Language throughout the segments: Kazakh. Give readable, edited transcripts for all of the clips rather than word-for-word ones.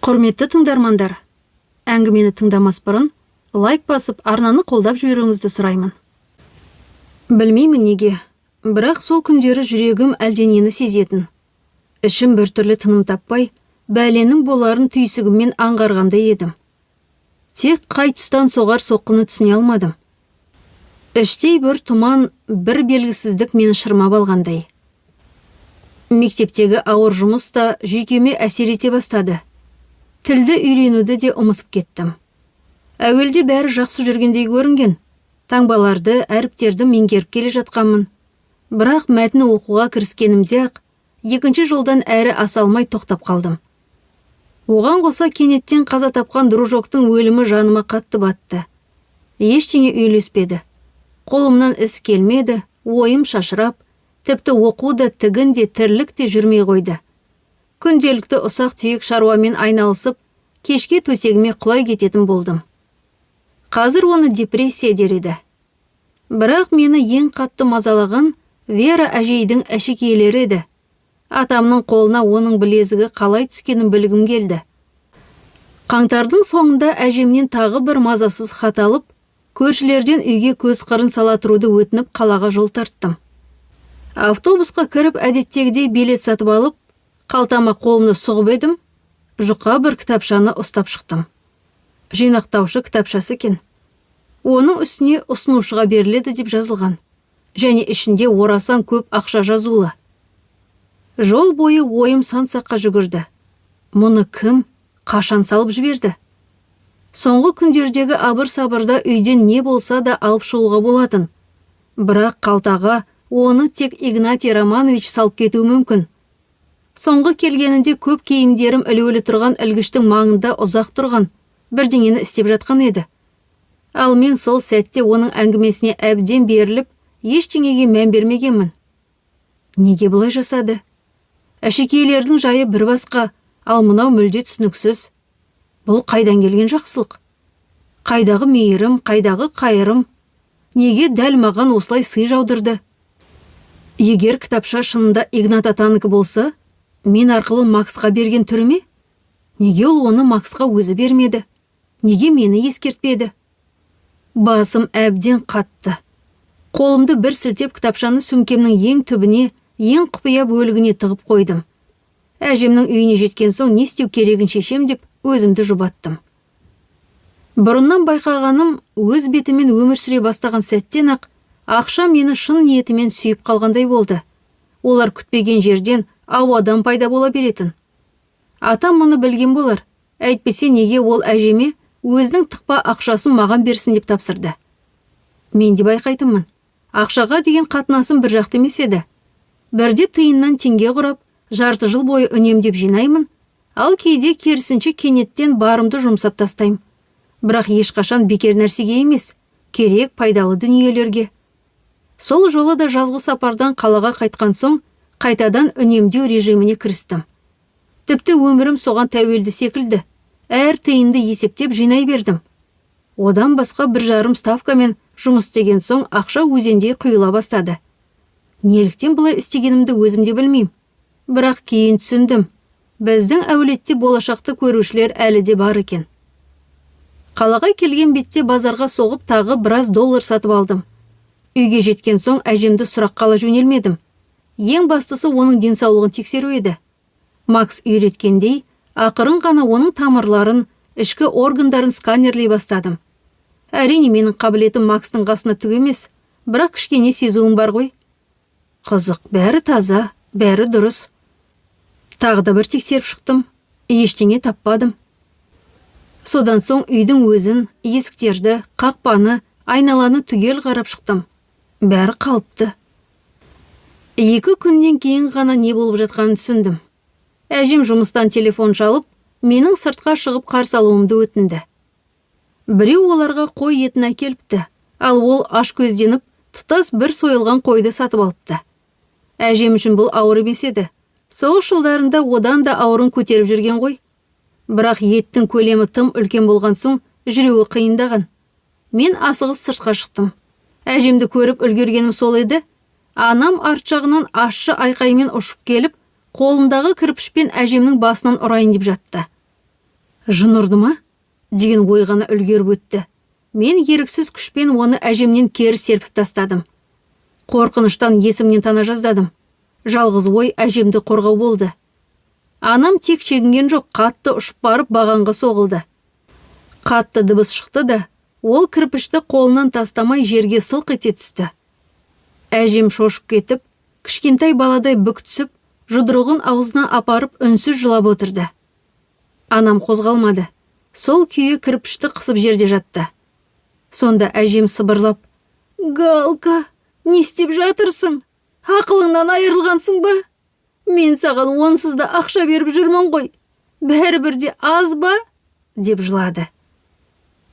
Құрметті тыңдармандар, әңгімені тыңдамас бұрын лайк басып, арнаны қолдап жіберуіңізді сұраймын. Білмеймін неге, бірақ сол күндері жүрегім әлденені сезетін. Ішім біртүрлі тыным таппай, бәленің боларын түйсігіммен аңғарғандай едім. Тек қай тұстан соғар соққыны түсіне алмадым. Іштей бір тұман, бір белгісіздік мені шырмап алғандай. Мектептегі ауыр жұмыс та жүйкеме әсер ете бастады. Тілді үйренуді де ұмытып кеттім. Әуелде бәрі жақсы жүргендей көрінген. Таңбаларды, әріптерді меңгеріп келе жатқанмын. Бірақ мәтін оқуға кіріскенімде-ақ, екінші жолдан әрі аса алмай тоқтап қалдым. Оған қоса кенеттен қаза тапқан дружоктың өлімі жаныма қатты батты. Ештеңе үйлеспеді. Қолымнан іс келмеді, ойым шашырап, тіпті оқу да, тігін де, тірлік те жүрмей қойды. Күнделікті ұсақ-түйек шаруамен айналысып, кешке төсегіме құлай кететін болдым. Қазір оны депрессия дер еді. Бірақ мені ең қатты мазалаған Вера әжейдің әшекейлері еді. Атамның қолына оның білезігі қалай түскенін білгім келді. Қаңтардың соңында әжемнен тағы бір мазасыз хат алып, көршілерден үйге көз қырын сала тұруды өтініп, қалаға жол тарттым. Автобусқа кіріп, әдеттегідей билет сатып алып, қалтама қолымды сұғып едім, жұқа бір кітапшаны ұстап шықтым. Жинақтаушы кітапшасы екен. Оның үстіне ұсынушыға беріледі деп жазылған. Және ішінде орасан көп ақша жазулы. Жол бойы ойым сан саққа жүгірді. Мұны кім, қашан салып жіберді? Соңғы күндердегі абыр-сабырда үйден не болса да алып шығуға болатын. Бірақ қалтаға оны тек Игнатий Романович салып кетуі мүмкін. Соңғы келгенінде көп киімдерім ілулі тұрған ілгіштің маңында ұзақ тұрған, бірдеңені істеп жатқан еді. Ал мен сол сәтте оның әңгімесіне әбден беріліп, ештеңеге мән бермегенмін. Неге бұлай жасады? Әшекейлердің жайы бір басқа, ал мынау мүлде түсініксіз. Бұл қайдан келген жақсылық? Қайдағы мейірім, қайдағы қайырым? Неге дәл маған осылай сый жаудырды? Егер кітапша шынында Игнат атанікі болса, мен арқылы Максқа берген түрі ме? Неге ол оны Максқа өзі бермеді? Неге мені ескертпеді? Басым әбден қатты. Қолымды бір сілтеп, кітапшаны сөмкемнің ең түбіне, ең құпия бөлігіне тығып қойдым. Әжемнің үйіне жеткен соң не істеу керегін шешем деп өзімді жұбаттым. Бұрыннан байқағаным, өз бетімен өмір сүре бастаған сәттен ақ ақша мені шын ниетімен сүйіп қалғандай болды. Олар күтпеген жерден, ауадан пайда бола беретін. Атам мұны білген болар. Әйтпесе неге ол әжеме өзінің тықпа ақшасын маған берсін деп тапсырды? Мен де байқайтынмын. Ақшаға деген қатынасым бір жақты емес еді. Бірде тиыннан теңге құрап, жарты жыл бойы үнемдеп жинаймын, ал кейде керісінше кенеттен барымды жұмсап тастаймын. Бірақ ешқашан бекер нәрсеге емес, керек, пайдалы дүниелерге. Сол жолы да жазғы сапардан қалаға қайтқан соң қайтадан үнемдеу режиміне кірістім. Тіпті өмірім соған тәуелді секілді. Әр тиынды есептеп жинай бердім. Одан басқа 1,5 ставкамен жұмыс істеген соң ақша өзендей құйыла бастады. Неліктен бұлай істегенімді өзім де білмеймін. Бірақ кейін түсіндім. Біздің әулетте болашақты көрушілер әлі де бар екен. Қалаға келген бетте базарға соғып, тағы біраз доллар сатып алдым. Үйге жеткен соң әжемді сұраққа ала жөнелмедім. Ең бастысы оның денсаулығын тексеру еді. Макс үйреткендей, ақырын ғана оның тамырларын, ішкі органдарын сканерлей бастадым. Әрине, менің қабілетім Макстың қасына түк емес, бірақ кішкене сезуім бар ғой. Қызық, бәрі таза, бәрі дұрыс. Тағы да бір тексеріп шықтым. Ештеңе таппадым. Содан соң үйдің өзін, есіктерді, қақпаны, айналаны түгел қарап шықтым. Бәрі қалыпты. 2 күннен кейін ғана не болып жатқанын түсіндім. Әжем жұмыстан телефон шалып, менің сыртқа шығып қарсы алуымды өтінді. Біреу оларға қой етін әкеліпті, ал ол аш көзденіп, тұтас бір сойылған қойды сатып алыпты. Әжем үшін бұл ауыр емес еді. Соғыс жылдарында одан да ауырын көтеріп жүрген ғой. Бірақ еттің көлемі тым үлкен болған соң жүруі қиындаған. Мен асығыс сыртқа шықтым. Әжемді көріп үлгергенім сол еді, анам арт жағынан ащы айқаймен ұшып келіп, қолындағы кірпішпен әжемнің басынан ұрайын деп жатты. Жын ұрды ма деген ой ғана үлгеріп өтті. Мен еріксіз күшпен оны әжемнен кері серпіп тастадым. Қорқыныштан есімнен тана жаздадым. Жалғыз ой әжемді қорғау болды. Анам тек шегінген жоқ, қатты ұшып барып бағанға соғылды. Қатты дыбыс шықты да, ол кірпішті қолынан тастамай жерге сылқ ете түсті. Әжем шошып кетіп, кішкентай баладай бүк түсіп, жұдырығын аузына апарып үнсіз жылап отырды. Анам қозғалмады. Сол күйі кірпішті қысып жерде жатты. Сонда әжем сыбырлап: «Галка, не істеп жатырсың? Ақылыңнан айырылғансың ба? Мен саған онсыз да ақша беріп жүрмін ғой. Бәрібір де аз ба?» деп жылады.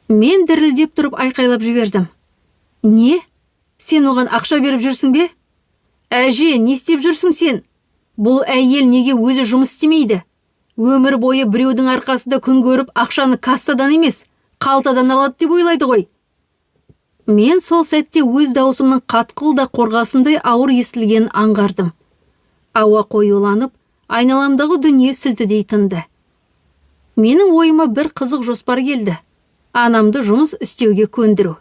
Мен дірілдеп тұрып айқайлап жібердім. «Не? Сен оған ақша беріп жүрсің бе? Әже, не істеп жүрсің сен? Бұл әйел неге өзі жұмыс істемейді? Өмір бойы біреудің арқасында күн көріп, ақшаны кассадан емес, қалтадан алады деп ойлайды ғой». Мен сол сәтте өз даусымның қатқыл да қорғасындай ауыр естілгенін аңғардым. Ауа қоюланып, айналамдағы дүние сілтідей тынды. Менің ойыма бір қызық жоспар келді. Анамды жұмыс істеуге көндіру.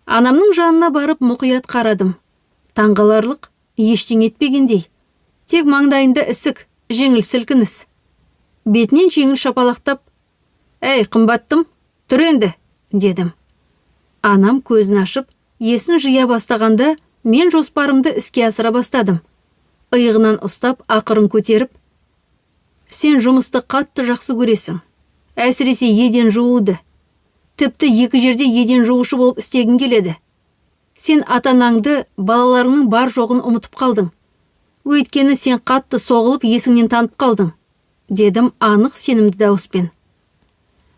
Анамның жанына барып мұқият қарадым. Таңғаларлық, ештеңе етпегендей. Тек маңдайында ісік, жеңіл сілкініс. Бетінен жеңіл шапалақтап: «Әй, қымбаттым, тұр енді», – дедім. Анам көзін ашып, есін жия бастағанда, мен жоспарымды іске асыра бастадым. Иығынан ұстап, ақырын көтеріп: «Сен жұмысты қатты жақсы көресің. Әсіресе еден жууды. Тіпті екі жерде еден жуушы болып істегің келеді. Сен ата-анаңды, балаларыңның бар жоғын ұмытып қалдың. Өйткені сен қатты соғылып, есіңнен танып қалдың», – дедім анық сенімді дауыспен.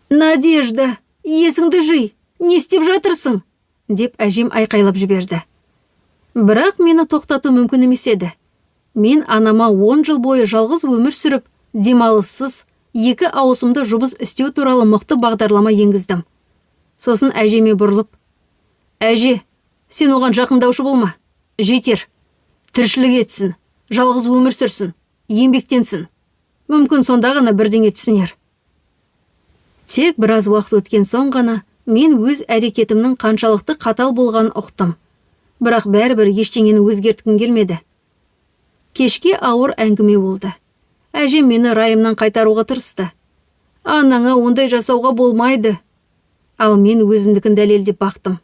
«Надежда, есіңді жи, не істеп жатырсың?» деп әжем айқайлап жіберді. Бірақ мені тоқтату мүмкін емес еді. Мен анама 10 жыл бойы жалғыз өмір сүріп, демалыссыз, екі ауысымды жұмыс істеу туралы мықты бағдарлама енгіздім. Сосын әжеме бұрылып: «Әже, сен оған жақындаушы болма. Жетер. Тіршілік етсін, жалғыз өмір сүрсін, еңбектенсін. Мүмкін, сонда ғана бірдеңе түсінер». Тек біраз уақыт өткен соң ғана мен өз әрекетімнің қаншалықты қатал болғанын ұқтым. Бірақ бәрібір ештеңені өзгерткім келмеді. Кешке ауыр әңгіме болды. Әжем мені райымнан қайтаруға тырысты. «Анаңа ондай жасауға болмайды». Ал мен өзімдікін дәлелдеп бақтым.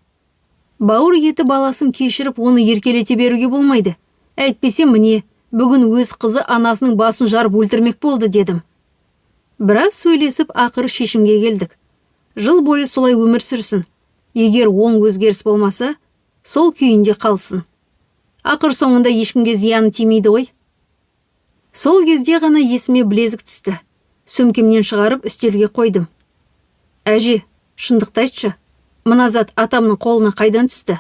Бауыр еті баласын кешіріп, оны еркелете беруге болмайды. Әйтпесе, міне, бүгін өз қызы анасының басын жарып өлтірмек болды, дедім. Біраз сөйлесіп, ақыры шешімге келдік. Жыл бойы солай өмір сүрсін. Егер оң өзгеріс болмаса, сол күйінде қалсын. Ақыр соңында ешкімге зияны тимейді ғой. Сол кезде ғана есіме білезік түсті. Сөмкемнен шығарып, үстелге қойдым. «Әже, шындықты айтшы, мына зат атамның қолына қайдан түсті?»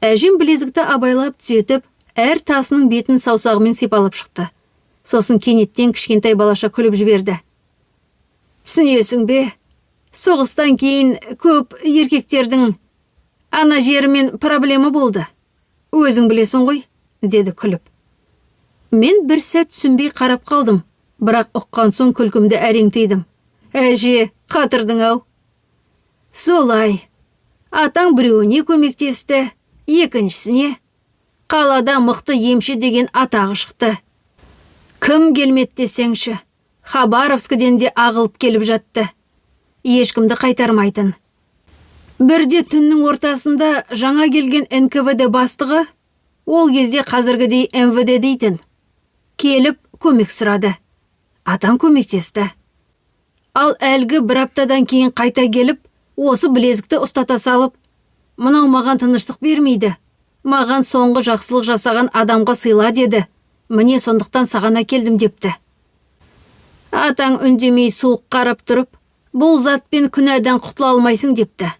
Әжем білезікті абайлап түзетіп, әр тасының бетін саусағымен сипалап шықты. Сосын кенеттен кішкентай балаша күліп жіберді. «Түсінесің бе, соғыстан кейін көп еркектердің ана жерімен проблема болды. Өзің білесің ғой», – деді күліп. Мен бір сәт түсінбей қарап қалдым, бірақ ұққан соң күлкімді әрең тыйдым. «Әже, қатырдың ау». «Солай. Атаң біреуіне көмектесті, екіншісіне. Қалада мықты емші деген атағы шықты. Кім келмеді десеңші, Хабаровскіден де ағылып келіп жатты. Ешкімді қайтармайтын. Бірде түннің ортасында жаңа келген НКВД бастығы, ол кезде қазіргідей МВД дейтін, келіп көмек сұрады. Атаң көмектесті. Ал әлгі бір аптадан кейін қайта келіп, осы білезікті ұстата салып: «Мынау маған тыныштық бермейді. Маған соңғы жақсылық жасаған адамға сыйла деді. Міне, сондықтан саған әкелдім», – депті. Атаң үндемей суық қарап тұрып: «Бұл затпен күнәдан құтыла алмайсың», – депті.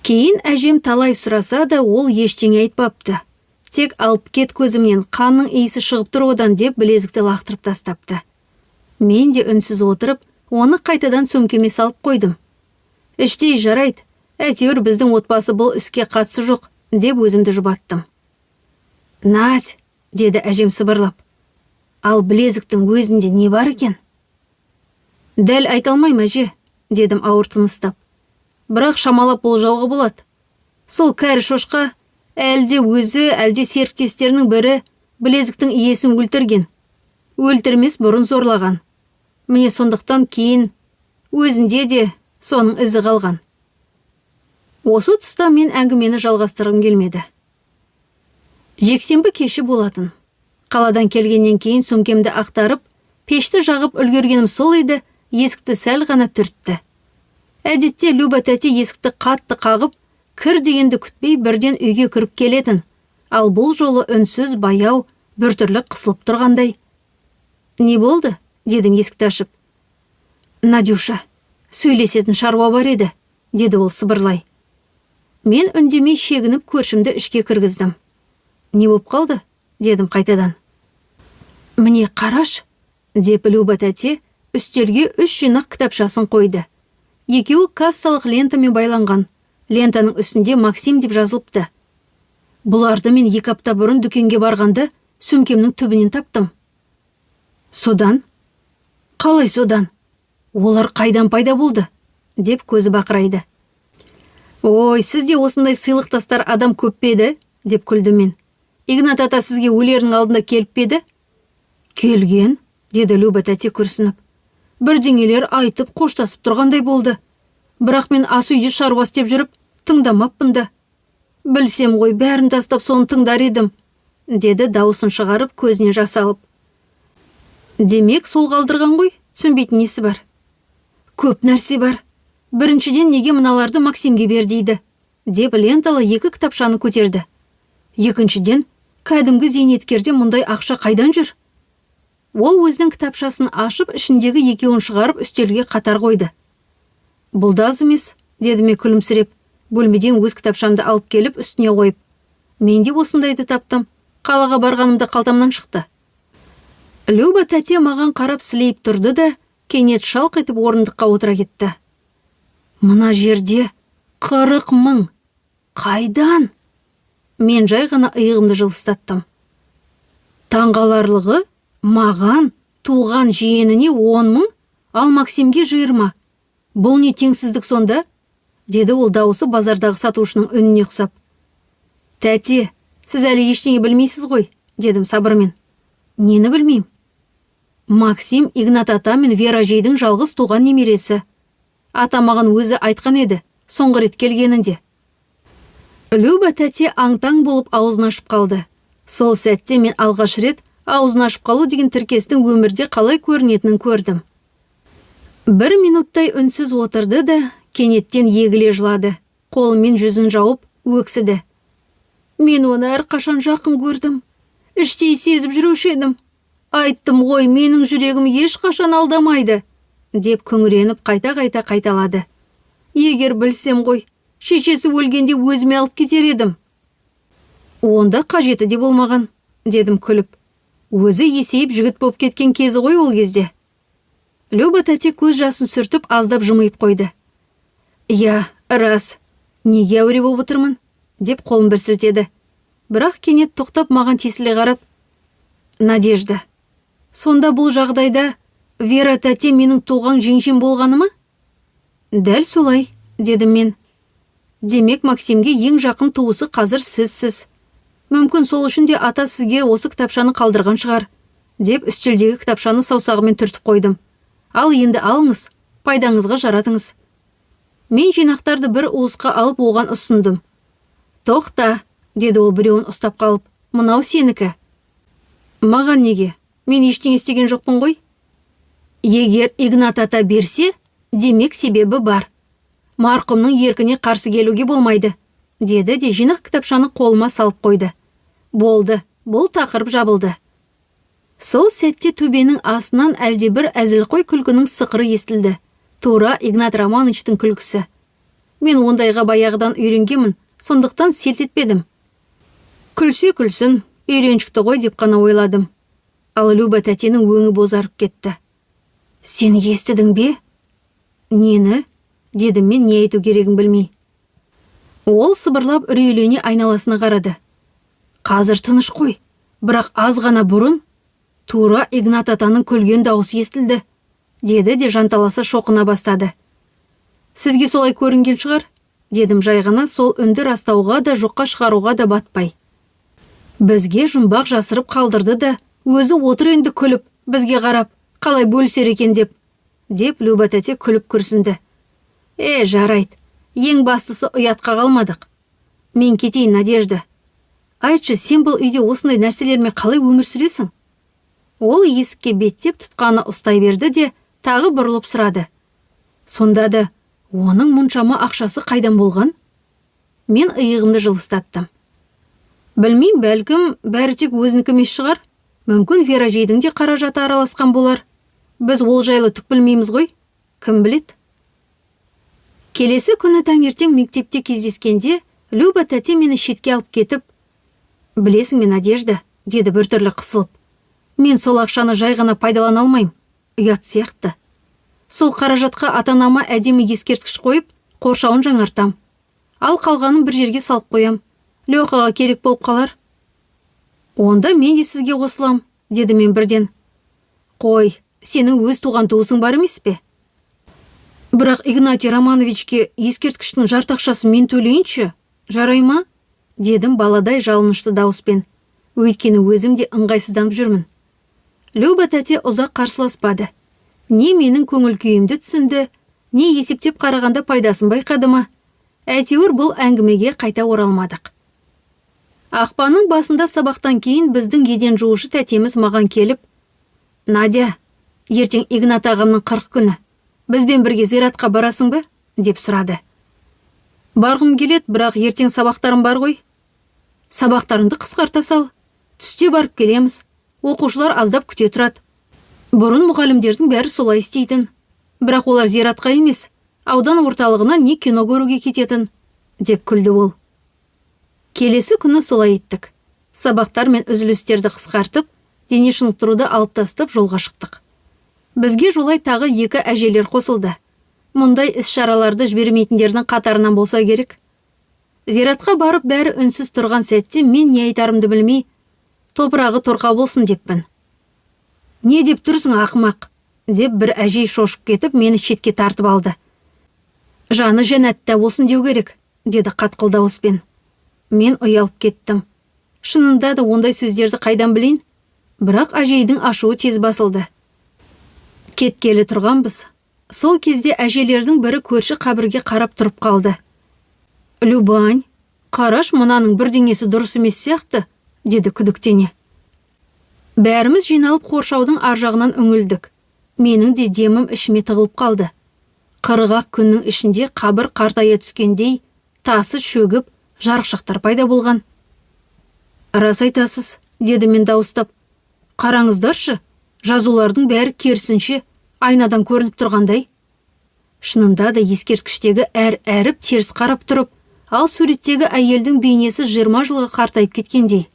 Кейін әжем талай сұраса да, ол ештеңе айтпапты. Тек: «Алып кет көзімнен, қанның иісі шығып тұр одан», – деп білезікті лақтырып тастапты. Мен де үнсіз отырып, оны қайтадан сөмкеме салып қойдым. Іштей жарайды, әйтеуір біздің отбасы бұл іске қатысы жоқ деп өзімді жұбаттым. «Надь», – деді әжем сыбырлап, – «ал білезіктің өзінде не бар екен?» Дәл айта алмаймын, әже, дедім ауыр тыныстап. Бірақ шамалап болжауға болады. Сол кәрі шошқа әлде өзі, әлде серіктестерінің бірі білезіктің иесін өлтірген. Өлтірмес бұрын зорлаған. Міне, сондықтан кейін өзінде де соның ізі қалған. Осы тұста мен әңгімені жалғастырғым келмеді. Жексенбі кеші болатын. Қаладан келгеннен кейін сөмкемді ақтарып, пешті жағып үлгергенім сол еді, есікті сәл ғана түртті. Әдетте Люба тәте есікті қатты қағып, кір дегенді күтпей, бірден үйге кіріп келетін. Ал бұл жолы үнсіз, баяу, біртүрлі қысылып тұрғандай. «Не болды?» – дедім есікті ашып. «Надюша, сөйлесетін шаруа бар еді», – деді ол сыбырлай. Мен үндемей шегініп, көршімді ішке кіргіздім. «Не боп қалды?» – дедім қайтадан. «Міне, қараш», – деп Люба тәте үстелге үш жинақ кітапшасын қойды. Екеуі кассалық лентамен байланған. Лентаның үстінде «Максим» деп жазылыпты. «Бұларды мен 2 апта бұрын дүкенге барғанда сөмкемнің түбінен таптым». «Содан?» «Қалай содан? Олар қайдан пайда болды?» – деп көзі бақырайды. «Ой, сізде осындай сыйлық тастар адам көп пе еді?» – деп күлдім мен. «Игнат ата сізге өлерінің алдында келіп пе еді?» «Келген», – деді Люба тәте күрсініп. «Бірдеңелер айтып, қоштасып тұрғандай болды. Бірақ мен ас үйде шаруа істеп жүріп, тыңдамаппын да. Білсем ғой, бәрін тастап соны тыңдар едім», – деді дауысын шығарып, көзіне жас алып. «Демек, сол қалдырған ғой, түсінбейтін несі бар?» «Көп нәрсе бар. Біріншіден, неге мыналарды Максимге бер дейді?» – деп ленталы екі кітапшаны көтерді. «Екіншіден, кәдімгі зейнеткерде мұндай ақша қайдан жүр?» Ол өзінің кітапшасын ашып, ішіндегі екеуін шығарып, үстелге қатар қойды. «Бұл да аз емес», – дедім мен күлімсіреп, бөлмеден өз кітапшамды алып келіп, үстіне қойып. «Мен де осындайды таптым. Қалаға барғанымда қалтамнан шықты». Люба тәте маған қарап сілейіп тұрды да, кенет шалқ етіп орындыққа отыра кетті. «Мына жерде 40 000! Қайдан?» Мен жай ғана иығымды жылыстаттым. «Таңғаларлығы, маған, туған жиеніне, 10 000, ал Максимге 20. Бұл не теңсіздік сонда?» – деді ол дауысы базардағы сатушының үніне ұқсап. «Тәте, сіз әлі ештеңе білмейсіз ғой», – дедім сабырмен. «Нені білмеймін?» «Максим Игнат ата мен Вера әжейдің жалғыз туған немересі. Ата маған өзі айтқан еді соңғы рет келгенінде». Люба тәте аң-таң болып аузын ашып қалды. Сол сәтте мен алғаш рет аузын ашып қалу деген тіркестің өмірде қалай көрінетінін көрдім. Бір минуттай үнсіз отырды да, кенеттен егіле жылады. Қолымен жүзін жауып, өксіді. «Мен оны әрқашан жақын көрдім. Іштей сезіп жүруші едім. Айттым ғой, менің жүрегім ешқашан алдамайды», – деп күңіреніп қайта-қайта қайталады. «Егер білсем ғой, шешесі өлгенде өзіме алып кетер едім». «Онда қажеті де болмаған», – дедім күліп. «Өзі есейіп жігіт болып кеткен кезі ғой ол кезде». Люба тәте көз жасын сүртіп, аздап жымиып қойды. «Иә, рас, неге әуре болып отырмын?» – деп қолын бір сілтеді. Бірақ кенет тоқтап, маған тесіле қарап: «Надежда, сонда бұл жағдайда Вера тәте менің туған жеңшем болғаны ма?» «Дәл солай», – дедім мен. «Демек, Максимге ең жақын туысы қазір сізсіз. Мүмкін, сол үшін де ата сізге осы кітапшаны қалдырған шығар», – деп үстелдегі кітапшаны саусағымен түртіп қойдым. «Ал енді алыңыз, пайдаңызға жаратыңыз». Мен жинақтарды бір уысқа алып, оған ұсындым. «Тоқта», – деді ол біреуін ұстап қалып. «Мынау сенікі». «Маған неге? Мен ештеңе істеген жоқпын ғой». «Егер Игнат ата берсе, демек, себебі бар. Марқұмның еркіне қарсы келуге болмайды», – деді де, жинақ кітапшаны қолыма салып қойды. Болды, бұл тақырып жабылды. Сол сәтте төбенің астынан әлдебір әзілқой күлкінің сықыры естілді. Тура Игнат Романовичтің күлкісі. Мен ондайға баяғыдан үйренгенмін, сондықтан селт етпедім. Күлсе күлсін, үйреншікті ғой деп қана ойладым. Ал Люба тәтенің өңі бозарып кетті. «Сен естідің бе?» «Нені?» – дедім мен не айту керегін білмей. Ол сыбырлап, үрейлене айналасына қарады. «Қазір тыныш қой, бірақ аз ғана бұрын тура Игнат атаның күлген дауысы естілді». деді де жанталаса шоқына бастады. Сізге солай көрінген шығар, дедім жай ғана, сол үнді растауға да, жоққа шығаруға да батпай. Бізге жұмбақ жасырып қалдырды да, өзі отыр енді күліп, бізге қарап, қалай бөлісер екен деп, деп Люба тәте күліп күрсінді. Е, жарайды, ең бастысы ұятқа қалмадық. Мен кетейін, Надежда. Айтшы, сен бұл үйде осындай нәрселермен қалай өмір сүресің? Ол есікке беттеп тұтқаны ұстай берді де, тағы бұрылып сұрады. Сонда да оның мұншама ақшасы қайдан болған? Мен иығымды жылыстаттым. Білмеймін, бәлкім, бәрі тек өзінікі емес шығар. Мүмкін, Вера әжейдің де қаражаты араласқан болар. Біз ол жайлы түк білмейміз ғой. Кім біледі? Келесі күні таңертең мектепте кездескенде Люба тәте мені шетке алып кетіп, «Білесің бе, Надежда, — деді біртүрлі қысылып. — Мен сол ақшаны жай ғана пайдалана алмаймын. Ұят сияқты. Сол қаражатқа ата-анама әдемі ескерткіш қойып, қоршауын жаңартам. Ал қалғанын бір жерге салып қоям. Лехаға керек болып қалар». «Онда мен де сізге қосылам», деді мен бірден. «Қой, сенің өз туған туысың бар емес пе? Бірақ Игнатий Романовичке ескерткіштің жарты ақшасын мен төлейінші, жарай ма?» дедім баладай жалынышты дауыспен. Өйткені өзім де ыңғайсызданып жүрмін. Люба тәте ұзақ қарсыласпады. Не менің көңіл күйімді түсінді, не есептеп қарағанда пайдасын байқады ма? Әйтеуір бұл әңгімеге қайта оралмадық. Ақпанның басында сабақтан кейін біздің еден жуушы тәтеміз маған келіп, «Надя, ертең Игнат ағамның 40 күні. Бізбен бірге зиратқа барасың ба?» деп сұрады. «Барғым келеді, бірақ ертең сабақтарым бар ғой». «Сабақтарыңды қысқарта сал. Түсте барып келеміз. Оқушылар аздап күте тұрады. Бұрын мұғалімдердің бәрі солай істейтін. Бірақ олар зиратқа емес, аудан орталығына не кино көруге кететін», деп күлді ол. Келесі күні солай еттік. Сабақтар мен үзілістерді қысқартып, дене шынықтыруды алып тастап, жолға шықтық. Бізге жолай тағы екі әжелер қосылды. Мұндай іс-шараларды жібермейтіндердің қатарынан болса керек. Зиратқа барып, бәрі үнсіз тұрған сәтте мен не айтарымды білмей, «Топырағы торқа болсын» деппін. «Не деп тұрсың, ақымақ?» деп бір әжей шошып кетіп, мені шетке тартып алды. «Жаны жәннатта болсын деу керек», деді қатқыл дауыспен. Мен ұялып кеттім. Шынында да ондай сөздерді қайдан білейін? Бірақ әжейдің ашуы тез басылды. Кеткелі тұрғанбыз. Сол кезде әжелердің бірі көрші қабірге қарап тұрып қалды. «Любань, қараш, мынаның бірдеңесі дұрыс емес сияқты», деді күдіктене. Бәріміз жиналып қоршаудың ар жағынан үңілдік. Менің де демім ішіме тығылып қалды. 40 күннің ішінде қабір қартая түскендей, тасы шөгіп, жарықшақтар пайда болған. «Рас айтасыз», деді мен дауыстап. «Қараңыздаршы, жазулардың бәрі керісінше, айнадан көрініп тұрғандай». Шынында да ескерткіштегі әр әріп теріс қарап тұрып, ал суреттегі әйелдің бейнесі 20 жылға қартайып кеткендей.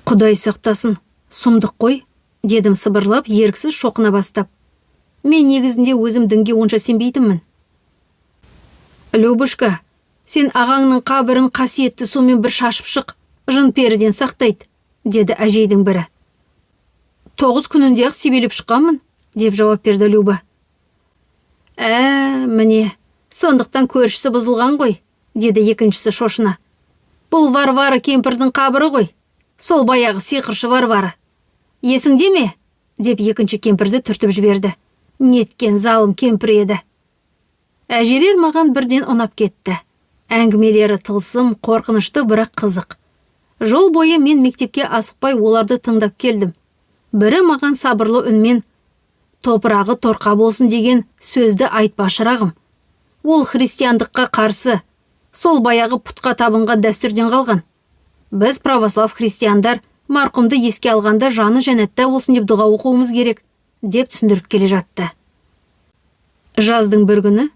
«Құдай сақтасын, сұмдық қой», дедім сыбырлап, еріксіз шоқына бастап. Мен негізінде өзім дінге онша сенбейтінмін. «Любушка, сен ағаңның қабірін қасиетті сумен бір шашып шық, жын періден сақтайды», деді әжейдің бірі. «9 күнінде ақ себелеп шыққанмын», деп жауап берді Люба. «Ә, міне, сондықтан көршісі бұзылған ғой», деді екіншісі шошына. «Бұл Варвара кемпірдің қабірі ғой. Сол баяғы сиқыршы Варвара. Есіңде ме?» деп екінші кемпірді түртіп жіберді. «Неткен залым кемпір еді». Әжелер маған бірден ұнап кетті. Әңгімелері тылсым, қорқынышты, бірақ қызық. Жол бойы мен мектепке асықпай оларды тыңдап келдім. Бірі маған сабырлы үнмен: «Топырағы торқа болсын деген сөзді айтпа, шырағым. Ол христиандыққа қарсы, сол баяғы пұтқа табынған дәстүрден қалған. Біз, православ христиандар, марқұмды еске алғанда жаны жәннатта болсын деп дұға оқуымыз керек», деп түсіндіріп келе жатты. Жаздың бір күні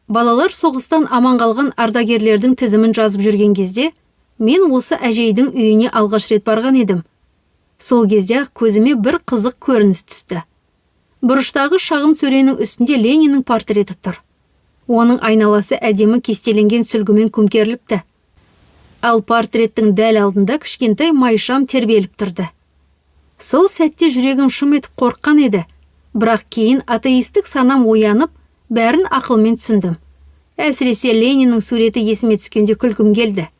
балалар соғыстан аман қалған ардагерлердің тізімін жазып жүрген кезде мен осы әжейдің үйіне алғаш рет барған едім. Сол кезде ақ көзіме бір қызық көрініс түсті. Бұрыштағы шағын сөренің үстінде Лениннің портреті тұр. Оның айналасы әдемі кестеленген сүлгімен көмкеріліпті. Ал портреттің дәл алдында кішкентай майшам тербеліп тұрды. Сол сәтте жүрегім шым етіп қорыққан еді. Бірақ кейін атеистік санам оянып, бәрін ақылмен түсіндім. Әсіресе Лениннің суреті есіме түскенде күлкім келді.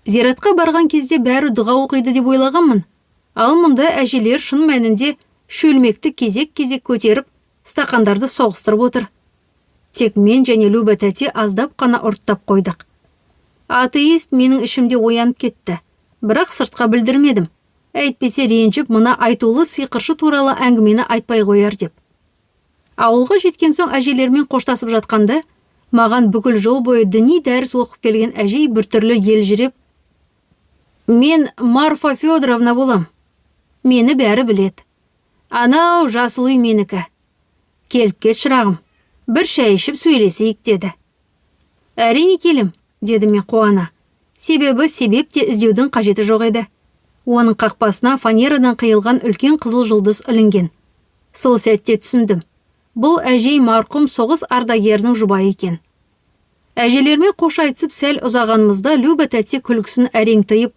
Зиратқа барған кезде бәрі дұға оқиды деп ойлағанмын. Ал мұнда әжелер шын мәнінде шөлмекті кезек-кезек көтеріп, стақандарды соғыстырып отыр. Тек мен және Люба тәте аздап қана ұрттап қойдық. Атеист менің ішімде оянып кетті. Бірақ сыртқа білдірмедім. Әйтпесе ренжіп, мына айтулы сиқыршы туралы әңгімені айтпай қояр деп. Ауылға жеткен соң әжелермен қоштасып жатқанда, маған бүкіл жол бойы діни дәріс оқып келген әжей біртүрлі елжіреп, «Мен Марфа Федоровна болам. Мені бәрі біледі. Анау жасыл үй менікі. Келіп кет, шырағым, бір шай ішіп сөйлесейік», деді. «Әрине келем», дедім мен қуана. Себебі себеп те іздеудің қажеті жоқ еді. Оның қақпасына фанерадан қиылған үлкен қызыл жұлдыз ілінген. Сол сәтте түсіндім. Бұл әжей марқұм соғыс ардагерінің жұбайы екен. Әжелермен қош айтысып сәл ұзағанымызда Люба тәте күлкісін әрең тыйып,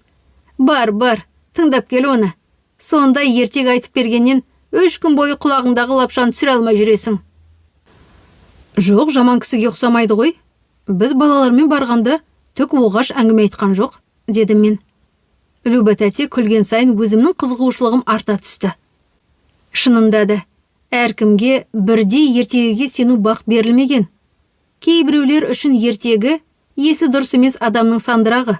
«Бар, бар, тыңдап кел оны. Сондай ертегі айтып бергеннен 3 күн бойы құлағыңдағы лапшаны түсіре алмай жүресің». «Жоқ, жаман кісіге ұқсамайды ғой. Біз балалармен барғанда түк оғаш әңгіме айтқан жоқ», дедім мен. Люба тәте күлген сайын өзімнің қызығушылығым арта түсті. Шынында да, әркімге бірдей ертегіге сену бақ берілмеген. Кейбіреулер үшін ертегі есі дұрыс емес адамның сандырағы,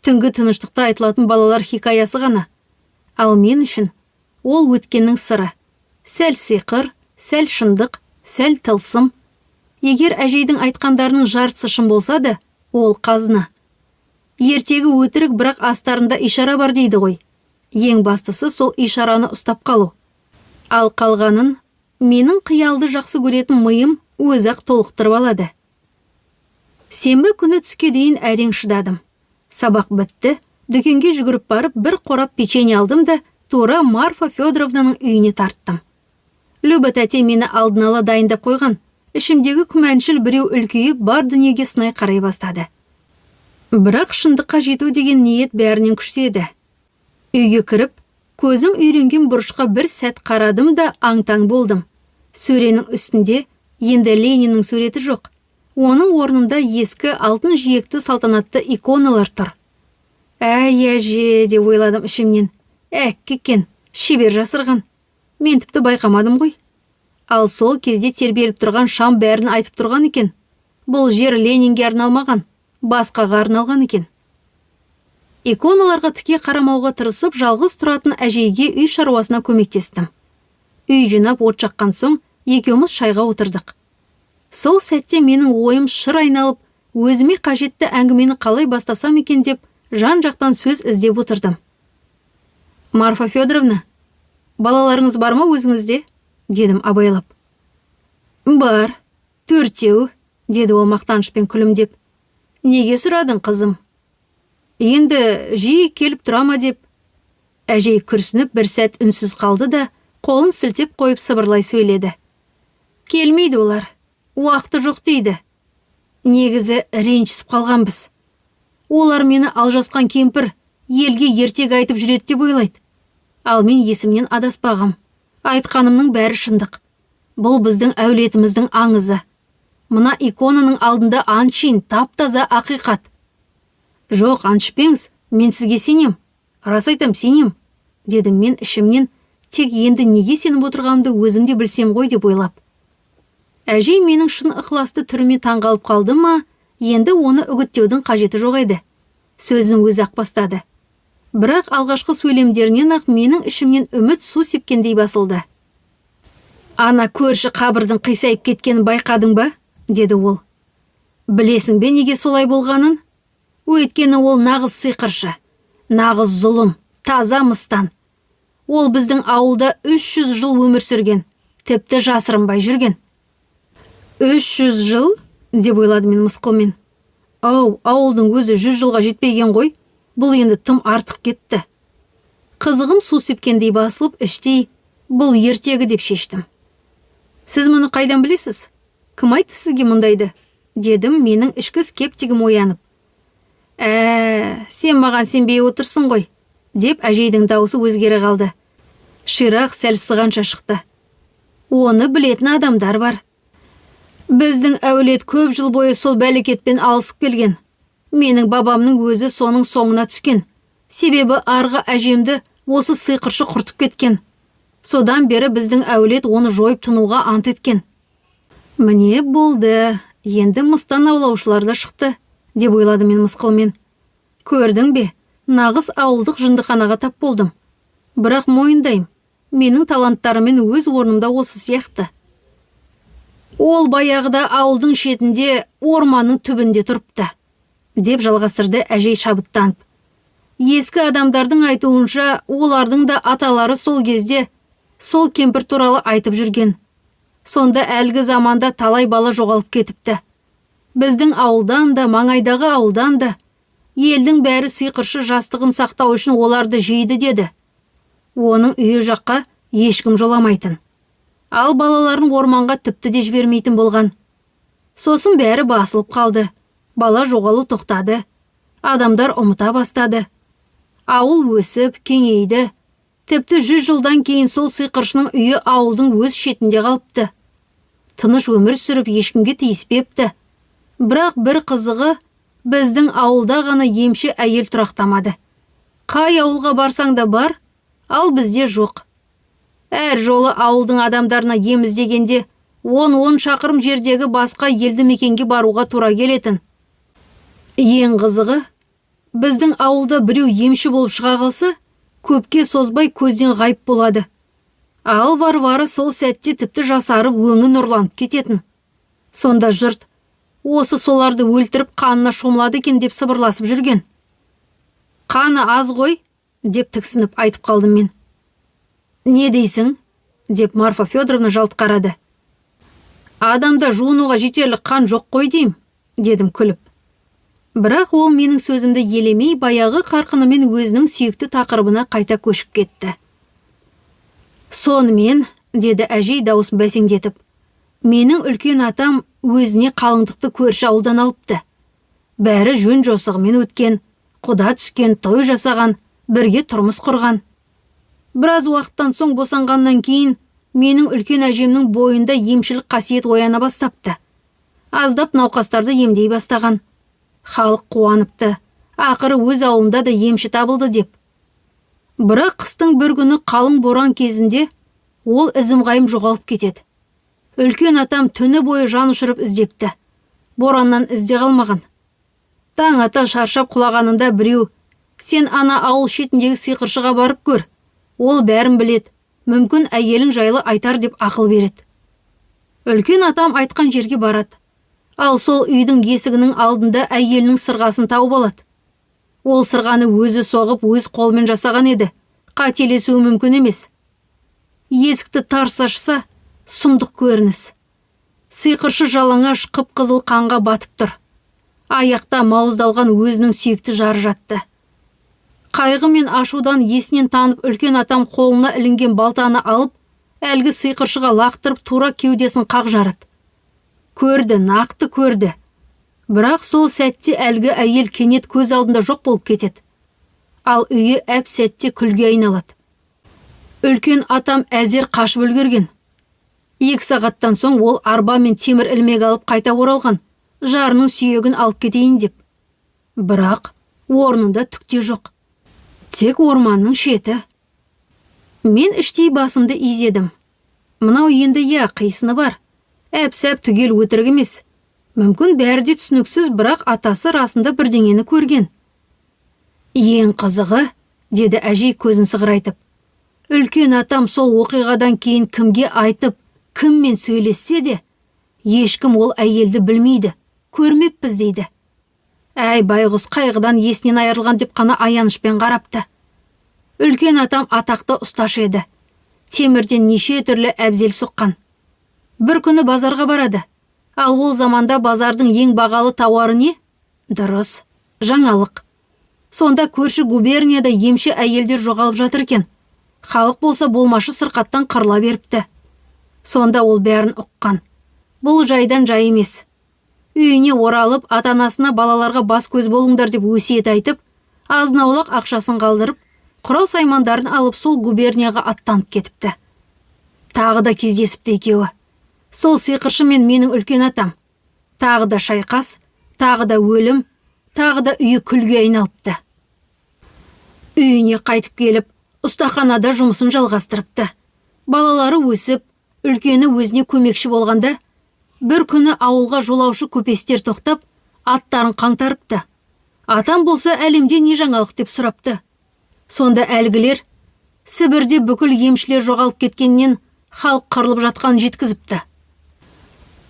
түнгі тыныштықта айтылатын балалар хикаясы ғана. Ал мен үшін ол өткеннің сыры. Сәл сиқыр, сәл шындық, сәл тылсым. Егер әжейдің айтқандарының жартысы шын болса да, ол қазына. Ертегі өтірік, бірақ астарында ишара бар дейді ғой. Ең бастысы сол ишараны ұстап қалу. Ал қалғанын менің қиялды жақсы көретін миым өзі-ақ толықтырып алады. Сенбі күні түске дейін әрең шыдадым. Сабақ бітті, дүкенге жүгіріп барып бір қорап печенье алдым да тура Марфа Федоровнаның үйіне тарттым. Люба тәте мені алдын ала дайындап қойған. Ішімдегі күмәншіл біреу үлкейіп, бар дүниеге сынай қарай бастады. Бірақ шындыққа жету деген ниет бәрінен күшті еді. Үйге кіріп, көзім үйренген бұрышқа бір сәт қарадым да аң-таң болдым. Сөренің үстінде енді Лениннің суреті жоқ. Оның орнында ескі алтын жиекті салтанатты иконалар тұр. «Әй, әже», деп ойладым ішімнен. «Әккі екен, шебер жасырған. Мен тіпті байқамадым ғой». Ал сол кезде тербеліп тұрған шам бәрін айтып тұрған екен. Бұл жер Ленинге арналмаған, басқаға арналған екен. Иконаларға тіке қарамауға тырысып, жалғыз тұратын әжейге үй шаруасына көмектестім. Үй жинап от жаққан соң екеуміз шайға отырдық. Сол сәтте менің ойым шыр айналып, өзіме қажетті әңгімені қалай бастасам екен деп жан-жақтан сөз іздеп отырдым. «Марфа Федоровна, балаларыңыз бар ма өзіңізде?» дедім абайлап. «Бар, 4, деді ол мақтанышпен күлімдеп. «Неге сұрадың, қызым?» «Енді жиі келіп тұра ма деп». Әжей күрсініп бір сәт үнсіз қалды да, қолын сілтеп қойып сыбырлай сөйледі. «Келмейді олар, уақыты жоқ дейді. Негізі ренжісіп қалғанбыз. Олар мені алжасқан кемпір, елге ертегі айтып жүреді деп ойлайды. Ал мен есімнен адаспағам. Айтқанымның бәрі шындық. Бұл біздің әулетіміздің аңызы. Мына иконаның алдында ант ішейін, тап-таза ақиқат». «Жоқ, ант ішпеңіз, мен сізге сенем. Рас айтам, сенем», дедім мен ішімнен, тек енді неге сеніп отырғанымды өзім де білсем ғой деп ойлап. Әжей менің шын ықыласты түріме таңғалып қалды ма, енді оны үгіттеудің қажеті жоқ еді. Сөзін өзі-ақ бастады. Бірақ алғашқы сөйлемдерінен-ақ менің ішімнен үміт су сепкендей басылды. «Ана көрші қабірдің қисайып кеткенін байқадың ба?» деді ол. «Білесің бе неге солай болғанын? Өйткені ол нағыз сиқыршы, нағыз зұлым, таза мыстан. Ол біздің ауылда 300 жыл өмір сүрген, тіпті жасырынбай жүрген». 300 жыл?» деп ойладым мен мысқылмен. «Ау, ауылдың өзі 100 жылға жетпеген ғой, бұл енді тым артық кетті». Қызығым су сепкендей басылып, іштей бұл ертегі деп шештім. «Сіз мұны қайдан білесіз? Кім айтты сізге мұндайды?» дедім менің ішкі скептигім оянып. «Ә, сен маған сенбей отырсың ғой», деп әжейдің даусы өзгере қалды. Ширақ сәл сығанша шықты. Оны білетін адамдар бар. Біздің әулет көп жыл бойы сол бәлекетпен алысып келген. Менің бабамның өзі соның соңына түскен. Себебі арғы әжемді осы сиқыршы құртып кеткен. Содан бері біздің әулет оны жойып тынуға ант еткен. Міне, болды, енді мыстан аулаушылар да шықты, деп ойладым мен мысқылмен. Көрдің бе, нағыз ауылдық жындыханаға тап болдым. Бірақ мойындаймын, менің таланттарыммен өз орнымда осы сияқты. Ол баяғыда ауылдың шетінде, орманның түбінде тұрыпты, деп жалғастырды әжей шабыттанып. Ескі адамдардың айтуынша, олардың да аталары сол кезде сол кемпір туралы айтып жүрген. Сонда әлгі заманда талай бала жоғалып кетіпті. Біздің ауылдан да, маңайдағы ауылдан да. Елдің бәрі сиқыршы жастығын сақтау үшін оларды жейді деді. Оның үйі жаққа ешкім жоламайтын. Ал балаларын орманға тіпті де жібермейтін болған. Сосын бәрі басылып қалды. Бала жоғалу тоқтады. Адамдар ұмыта бастады. Ауыл өсіп, кеңейді. Тіпті 100 жылдан кейін сол сиқыршының үйі ауылдың өз шетінде қалыпты. Тыныш өмір сүріп, ешкімге тиіспепті. Бірақ бір қызығы, біздің ауылда ғана емші әйел тұрақтамады. Қай ауылға барсаң да бар, ал бізде жоқ. Әр жолы ауылдың адамдарына ем іздегенде 10-10 шақырым жердегі басқа елді мекенге баруға тура келетін. Ең қызығы, біздің ауылда біреу емші болып шыға қалса, көпке созбай көзден ғайып болады. Ал Варвара сол сәтте тіпті жасарып, өңі нұрланып кететін. Сонда жұрт: «Осы соларды өлтіріп, қанына шомылады екен», – деп сыбырласып жүрген. «Қаны аз ғой», – деп тіксініп айтып қалдым мен. «Не дейсің?» – деп Марфа Федоровна жалт қарады. «Адамда жуынуға жетерлік қан жоқ қой деймін», – дедім күліп. Бірақ ол менің сөзімді елемей, баяғы қарқынымен өзінің сүйікті тақырыбына қайта көшіп кетті. «Сонымен, – деді әжей дауысын бәсеңдетіп, – менің үлкен атам өзіне қалыңдықты көрші ауылдан алыпты. Бәрі жөн жосығымен өткен, құда түскен, той жасаған, бірге тұрмыс құрған. Біраз уақыттан соң, босанғаннан кейін, менің үлкен әжемнің бойында емшілік қасиет ояна бастапты. Аздап науқастарды емдей бастаған. Халық қуаныпты, ақыры өз ауылында да емші табылды деп. Бірақ қыстың бір күні қалың боран кезінде ол ізім-ғайым жоғалып кетеді. Үлкен атам түні бойы жан ұшырып іздепті. Бораннан ізде қалмаған. Таң ата шаршап құлағанында біреу: «Сен ана ауыл шетіндегі сиқыршыға барып көр, ол бәрін білет, мүмкін, әйелің жайлы айтар», – деп ақыл береді. Үлкен атам айтқан жерге барады. Ал сол үйдің есігінің алдында әйелінің сырғасын тауып алады. Ол сырғаны өзі соғып, өз қолымен жасаған еді, қателесуі мүмкін емес. Есікті тарс ашса, сұмдық көрініс: сиқыршы жалаңаш, қып қызыл қанға батып тұр. Аяқта мауыздалған өзінің сүйікті жары жатты. Қайғы мен ашудан есінен танып, үлкен атам қолына ілінген балтаны алып, әлгі сиқыршыға лақтырып, тура кеудесін қақ жарады. Көрді, нақты көрді. Бірақ сол сәтте әлгі әйел кенет көз алдында жоқ болып кетеді. Ал үйі әп сәтте күлге айналады. Үлкен атам әзер қашып үлгерген. 2 сағаттан соң ол арба мен темір ілмек алып қайта оралған, жарының сүйегін алып кетейін деп. Бірақ орнында түк те жоқ, тек орманның шеті. Мен іштей басымды изедім. Мынау енді, иә, қисыны бар, әп сәп түгел өтірік емес. Мүмкін, бәрі де түсініксіз, бірақ атасы расында бірдеңені көрген. «Ең қызығы, – деді әжей көзін сығырайтып, – үлкен атам сол оқиғадан кейін кімге айтып, кіммен сөйлессе де, ешкім ол әйелді білмейді, көрмеппіз дейді. Әй, байғұс, қайғыдан есінен айырылған деп қана аянышпен қарапты. Үлкен атам атақты ұсташы еді. Темірден неше түрлі әбзел соққан. Бір күні базарға барады. Ал ол заманда базардың ең бағалы тауары не? Дұрыс, жаңалық. Сонда көрші губернияда емші әйелдер жоғалып жатыр екен. Халық болса болмашы сырқаттан қырыла беріпті. Сонда ол бәрін ұққан. Бұл жайдан жай емес. Үйіне оралып, ата анасына балаларға бас көз болыңдар деп өсиет айтып, азын аулақ ақшасын қалдырып, құрал саймандарын алып, сол губернияға аттанып кетіпті. Тағы да кездесіпті екеуі. Сол сиқыршы мен менің үлкен атам. Тағы да шайқас, тағы да өлім, тағы да үйі күлге айналыпты. Үйіне қайтып келіп, ұстаханада жұмысын жалғастырыпты. Балалары өсіп, үлкені өзіне көмекші болғанда, бір күні ауылға жолаушы көпестер тоқтап, аттарын қаңтарыпты. Атам болса, әлемде не жаңалық деп сұрапты. Сонда әлгілер Сібірде бүкіл емшілер жоғалып кеткеннен халық қырылып жатқанын жеткізіпті.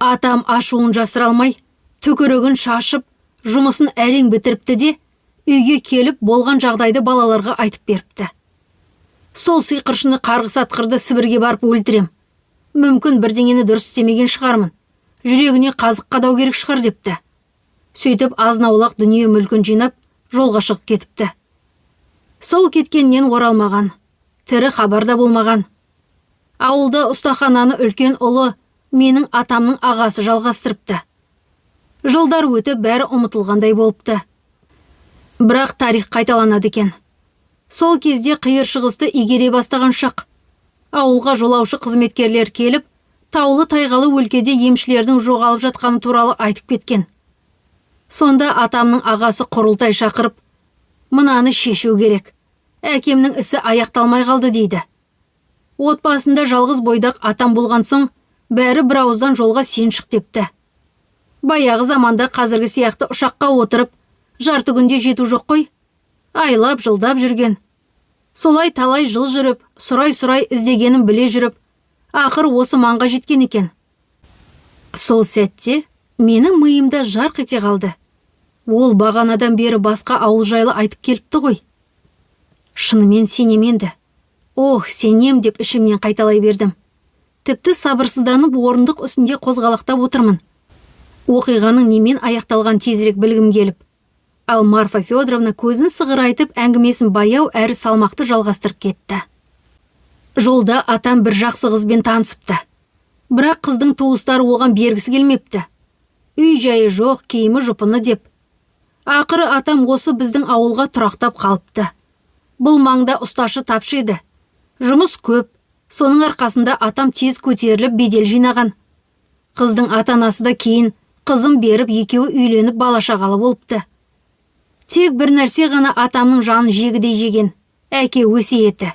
Атам ашуын жасыра алмай, түкірігін шашып, жұмысын әрең бітіріпті де, үйге келіп болған жағдайды балаларға айтып беріпті. Сол сиқыршыны, қарғыс атқырды, Сібірге барып өлтірем. Мүмкін, бірдеңені дұрыс істемеген шығармын. Жүрегіне қазық қадау керек шығар депті. Сөйтіп азын-аулақ дүние мүлкін жинап, жолға шығып кетіпті. Сол кеткеннен оралмаған. Тірі хабар да болмаған. Ауылда ұстахананы үлкен ұлы, менің атамның ағасы жалғастырыпты. Жылдар өтіп, бәрі ұмытылғандай болыпты. Бірақ тарих қайталанады екен. Сол кезде Қиыр Шығысты игере бастаған шақ. Ауылға жолаушы қызметкерлер келіп, таулы тайғалы өлкеде емшілердің жоғалып жатқаны туралы айтып кеткен. Сонда атамның ағасы құрылтай шақырып, мынаны шешу керек. Әкемнің ісі аяқталмай қалды дейді. Отбасында жалғыз бойдақ атам болған соң, бәрі бір ауыздан жолға сен шық депті. Баяғы заманда қазіргі сияқты ұшаққа отырып, жарты күнде жету жоқ қой. Айлап, жылдап жүрген. Солай талай жыл жүріп, сұрай-сұрай іздегенін біле жүріп, ақыр осы маңға жеткен екен. Сол сәтте менің миымда жарқ ете қалды. Ол бағанадан бері басқа ауыл жайлы айтып келіпті ғой. Шынымен сенем енді. Ох, сенем деп ішімнен қайталай бердім. Тіпті сабырсызданып орындық үстінде қозғалақтап отырмын. Оқиғаның немен аяқталған тезірек білгім келіп. Ал Марфа Федоровна көзін сығырайтып, әңгімесін баяу әрі салмақты жалғастырып кетті. Жолда атам бір жақсы қызбен танысыпты. Бірақ қыздың туыстары оған бергісі келмепті. Үй жайы жоқ, киімі жұпыны деп. Ақыры атам осы біздің ауылға тұрақтап қалыпты. Бұл маңда ұсташы тапшы еді. Жұмыс көп, соның арқасында атам тез көтеріліп, бедел жинаған. Қыздың ата-анасы да кейін қызын беріп, екеуі үйленіп, бала шағалы болыпты. Тек бір нәрсе ғана атамның жанын жегідей жеген: әке өсиеті.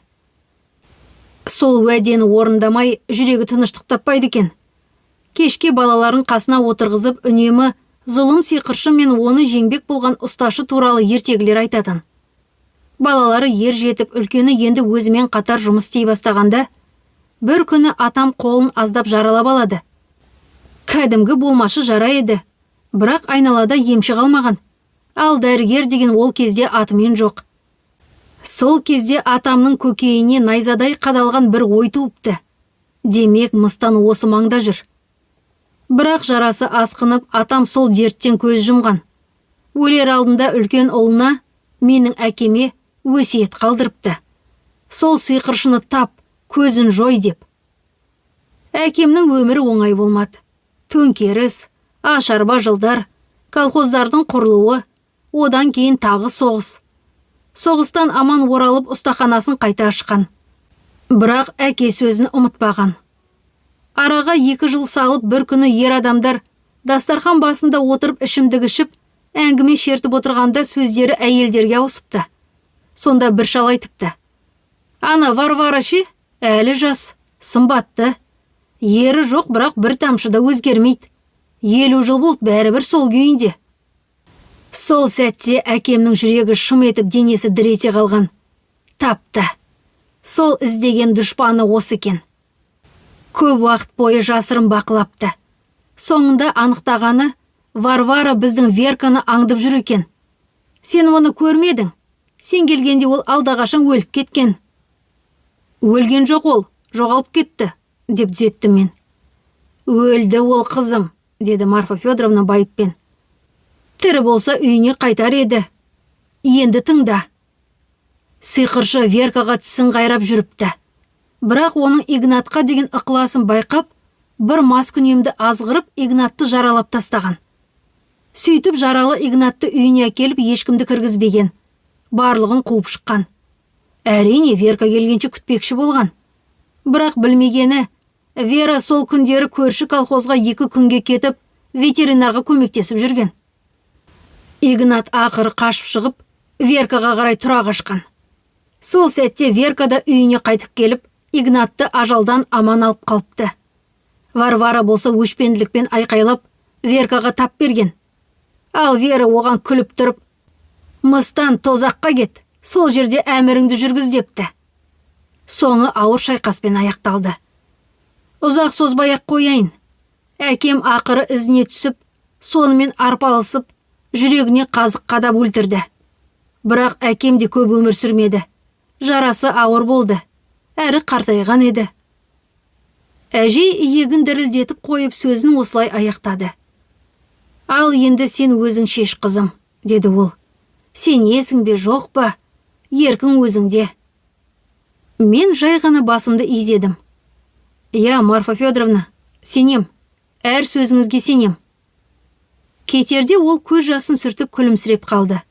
Сол уәдені орындамай жүрегі тыныштық таппайды екен. Кешке балаларын қасына отырғызып, үнемі зұлым сиқыршы мен оны жеңбек болған ұсташы туралы ертегілер айтатын. Балалары ер жетіп, үлкені енді өзімен қатар жұмыс істей бастағанда, бір күні атам қолын аздап жаралап алады. Кәдімгі болмашы жара еді, бірақ айналада емші қалмаған. Ал дәрігер деген ол кезде атымен жоқ. Сол кезде атамның көкейіне найзадай қадалған бір ой туыпты. Демек, мыстан осы маңда жүр. Бірақ жарасы асқынып, атам сол дерттен көз жұмған. Өлер алдында үлкен ұлына, менің әкеме, өсиет қалдырыпты. Сол сиқыршыны тап, көзін жой деп. Әкемнің өмірі оңай болмады. Төңкеріс, ашарба жылдар, колхоздардың құрылуы, одан кейін тағы соғыс. Соғыстан аман оралып, ұстаханасын қайта ашқан. Бірақ әке сөзін ұмытпаған. Араға 2 жыл салып, бір күні ер адамдар дастархан басында отырып, ішімдік ішіп, әңгіме шертіп отырғанда сөздері әйелдерге ауысыпты. Сонда бір шал айтыпты: «Ана Варвара ше, әлі жас, сымбатты. Ері жоқ, бірақ бір тамшы да өзгермейді. 50 жыл болды, бәрібір сол күйінде». Сол сәтте әкемнің жүрегі шым етіп, денесі дір ете қалған. Тапты. Сол іздеген дұшпаны осы екен. Көп уақыт бойы жасырын бақылапты. Соңында анықтағаны: Варвара біздің Верканы аңдып жүр екен. Сен оны көрмедің. Сен келгенде ол алдақашан өліп кеткен. Өлген жоқ ол, жоғалып кетті, деп түзеттім мен. Өлді ол, қызым, деді Марфа Федоровна байыппен. Тірі болса, үйіне қайтар еді. Енді тыңда. Сиқыршы Веркаға тісін қайрап жүріпті. Бірақ оның Игнатқа деген ықыласын байқап, бір маскүнемді азғырып, Игнатты жаралап тастаған. Сөйтіп жаралы Игнатты үйіне әкеліп, ешкімді кіргізбеген. Барлығын қуып шыққан. Әрине, Верка келгенше күтпекші болған. Бірақ білмегені Вера сол күндері көрші колхозға 2 күнге кетіп, ветеринарға көмектесіп жүрген. Игнат ақыры қашып шығып, Веркаға қарай тұра қашқан. Сол сәтте Верка да үйіне қайтып келіп, Игнатты ажалдан аман алып қалыпты. Варвара болса өшпенділікпен айқайлап, Веркаға тап берген. Ал Вера оған күліп тұрып: «Мыстан, тозаққа кет, сол жерде әміріңді жүргіз», – депті. Соңы ауыр шайқаспен аяқталды. Ұзақ созбай ақ қояйын. Әкем ақыры ізіне түсіп, сонымен арпалысып, жүрегіне қазық қадап өлтірді. Бірақ әкем де көп өмір сүрмеді. Жарасы ауыр болды. Әрі қартайған еді. Әжей иегін дірілдетіп қойып, сөзін осылай аяқтады. «Ал енді сен өзің шеш, қызым», – деді ол. «Сенесің бе, жоқ па, еркің өзіңде». Мен жай ғана басымды изедім. «Иә, Марфа Федоровна, сенем, әр сөзіңізге сенем». Кетерде ол көз жасын сүртіп, күлімсіреп қалды.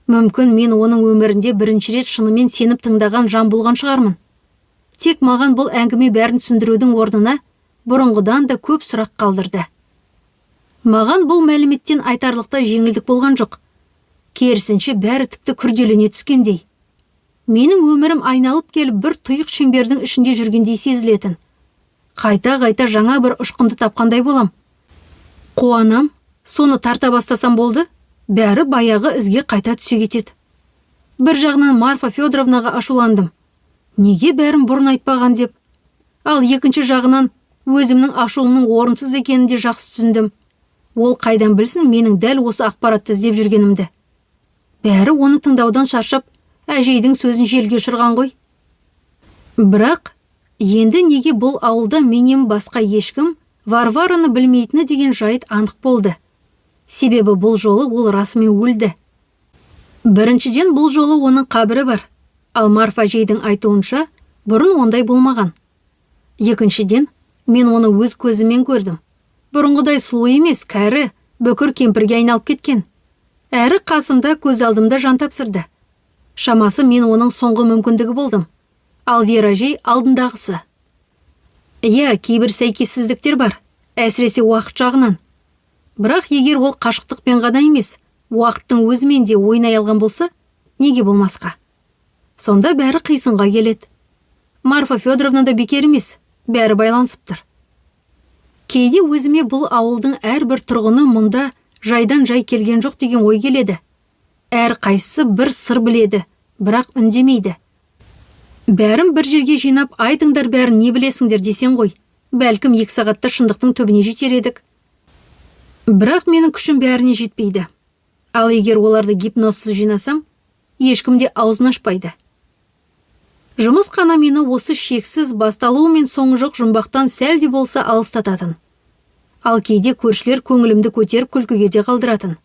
Мүмкін, мен оның өмірінде бірінші рет шынымен сеніп тыңдаған жан болған шығармын. Тек маған бұл әңгіме бәрін түсіндірудің орнына бұрынғыдан да көп сұрақ қалдырды. Маған бұл мәліметтен айтарлықтай жеңілдік болған жоқ. Керісінше, бәрі тіпті күрделене түскендей. Менің өмірім айналып келіп бір тұйық шеңбердің ішінде жүргендей сезілетін. Қайта-қайта жаңа бір ұшқынды тапқандай болам. Қуанам, соны тарта бастасам болды, бәрі баяғы ізге қайта түсе кетеді. Бір жағынан Марфа Федоровнаға ашуландым. Неге бәрін бұрын айтпаған деп. Ал екінші жағынан өзімнің ашуымның орынсыз екенін де жақсы түсіндім. Ол қайдан білсін менің дәл осы ақпаратты іздеп жүргенімді? Бәрі оны тыңдаудан шаршап, әжейдің сөзін желге ұшырған ғой. Бірақ енді неге бұл ауылда менен басқа ешкім Варвараны білмейтіні деген жайт анық болды. Себебі бұл жолы ол расымен өлді. Біріншіден, бұл жолы оның қабірі бар. Ал Марфа әжейдің айтуынша, бұрын ондай болмаған. Екіншіден, мен оны өз көзіммен көрдім. Бұрынғыдай сұлу емес, кәрі, бүкір кемпірге айналып кеткен. Әрі қасымда, көз алдымда жан тапсырды. Шамасы, мен оның соңғы мүмкіндігі болдым. Ал Вера әжей алдындағысы. Иә, кейбір сәйкессіздіктер бар, әсіресе уақыт жағынан. Бірақ егер ол қашықтықпен ғана емес, уақыттың өзімен де ойнай алған болса, неге болмасқа? Сонда бәрі қисынға келеді. Марфа Федоровна да бекер емес, бәрі байланысып тұр. Кейде өзіме бұл ауылдың әрбір тұрғыны мұнда жайдан жай келген жоқ деген ой келеді. Әр қайсысы бір сыр біледі, бірақ үндемейді. Бәрін бір жерге жинап, айтыңдар бәрін, не білесіңдер десең ғой, бәлкім, 2 сағатта шындықтың түбіне жетер едік. Бірақ менің күшім бәріне жетпейді. Ал егер оларды гипнозсыз жинасам, ешкім де аузын ашпайды. Жұмыс қана мені осы шексіз, басталуы мен соңы жоқ жұмбақтан сәл де болса алыстататын. Ал кейде көршілер көңілімді көтеріп, күлкіге де қалдыратын.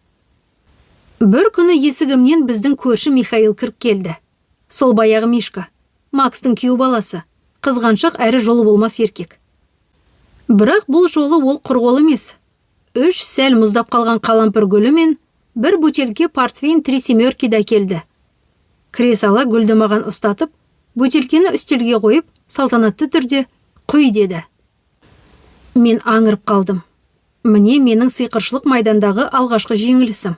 Бір күні есігімнен біздің көрші Михаил кіріп келді. Сол баяғы Мишка, Макстың күйеу баласы, қызғаншақ әрі жолы болмас еркек. Бірақ бұл жолы ол құр қол емес. Үш сәл мұздап қалған қалампыр гүлі мен бір бөтелке портвейн «Три семерки» да келді. Кіре сала гүлді маған ұстатып, бөтелкені үстелге қойып, салтанатты түрде: «Құй», – деді. Мен аңырып қалдым. Міне, менің сиқыршылық майдандағы алғашқы жеңілісім.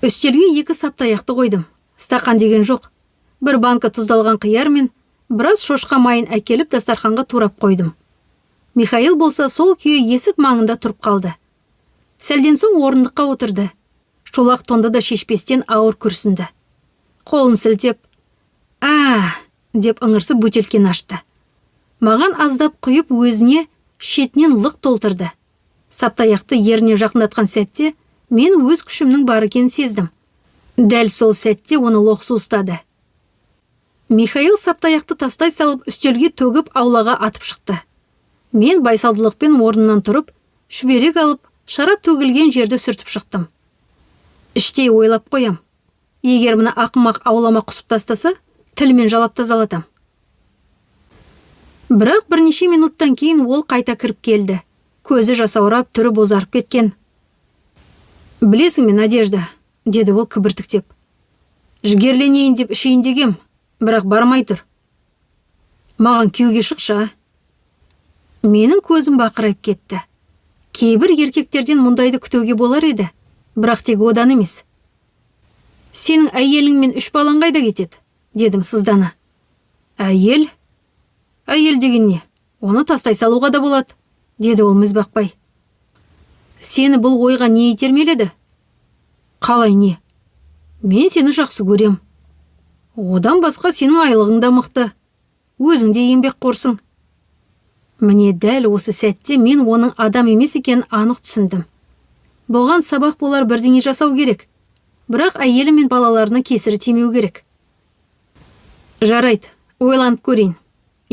Үстелге екі саптаяқты қойдым. Стақан деген жоқ. Бір банка тұздалған қияр мен біраз шошқа майын әкеліп, дастарханға турап қойдым. Михаил болса сол күйі есік маңында тұрып қалды. Сәлден соң орындыққа отырды. Шолақ тонды да шешпестен ауыр күрсінді. Қолын сілтеп, «А!» деп ыңырсып, бөтелкені ашты. Маған аздап құйып, өзіне шетінен лық толтырды. Саптаяқты еріне жақындатқан сәтте мен өз күшімнің бар екенін сездім. Дәл сол сәтте оны лоқсу ұстады. Михаил саптаяқты тастай салып, үстелге төгіп, аулаға атып шықты. Мен байсалдылықпен орнымнан тұрып, шүберек алып, шарап төгілген жерді сүртіп шықтым. Іштей ойлап қоям: егер мына ақымақ аулама құсып тастаса, тілімен жалап тазалатам. Бірақ бірнеше минуттан кейін ол қайта кіріп келді. Көзі жасаурап, түрі бозарып кеткен. «Білесің бе, Надежда, – деді ол кібіртіктеп, – жігерленейін деп ішейін дегем, бірақ бармай тұр. Маған күйеуге шықшы, а?» Менің көзім бақырайып кетті. Кейбір еркектерден мұндайды күтуге болар еді, бірақ тек одан емес. Сенің әйелің мен үш балаң қайда кетеді? Дедім сыздана. Әйел? Әйел деген не? Оны тастай салуға да болады, деді ол міз бақпай. Сені бұл ойға не итермеледі? Қалай не? Мен сені жақсы көрем. Одан басқа сенің айлығың да мықты. Өзің де еңбекқорсың. Міне, дәл осы сәтте мен оның адам емес екенін анық түсіндім. Бұған сабақ болар бірдеңе жасау керек. Бірақ әйелі мен балаларына кесірі тимеу керек. Жарайды, ойланып көрейін.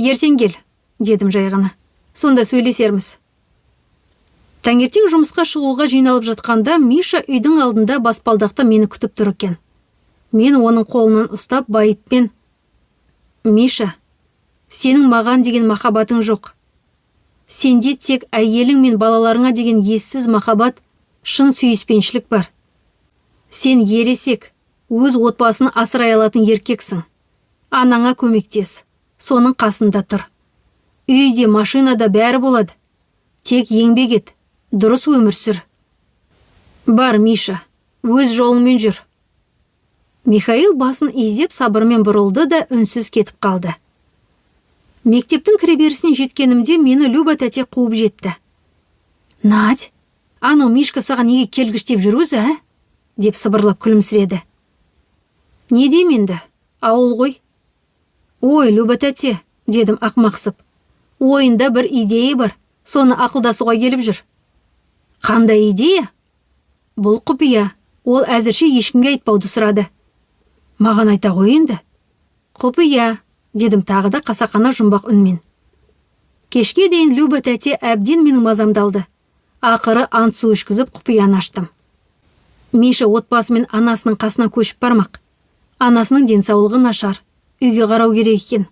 Ертең кел, дедім жай ғана. Сонда сөйлесерміз. Таңертең жұмысқа шығуға жиналып жатқанда, Миша үйдің алдында баспалдақта мені күтіп тұр екен. Мен оның қолынан ұстап, байыппен: «Миша, сенің маған деген махаббатың жоқ. Сенде тек әйелің мен балаларыңа деген ессіз махаббат, шын сүйіспеншілік бар. Сен ересек, өз отбасын асырай алатын еркексің. Анаңа көмектес, соның қасында тұр. Үйде, машинада бәрі болады. Тек еңбек ет, дұрыс өмір сүр. Бар, Миша, өз жолыңмен жүр». Михаил басын изеп, сабырмен бұрылды да үнсіз кетіп қалды. Мектептің кіреберісіне жеткенімде, мені Люба тәте қуып жетті. «Надь, анау Мишка саған неге келгіштеп жүр өзі, ә?» деп сыбырлап күлімсіреді. Не деймін енді, ауыл ғой. «Ой, Люба тәте, – дедім ақмақсып, – ойында бір идея бар, соны ақылдасуға келіп жүр». «Қандай идея?» «Бұл құпия, ол әзірше ешкімге айтпауды сұрады». «Маған айта ғой енді». «Құпия», дедім тағы да қасақана жұмбақ үнмен. Кешке дейін Люба тәте әбден менің мазамды алды. Ақыры ант су ішкізіп, құпияны аштым. Миша отбасымен анасының қасына көшіп бармақ. Анасының денсаулығы нашар, үйге қарау керек екен.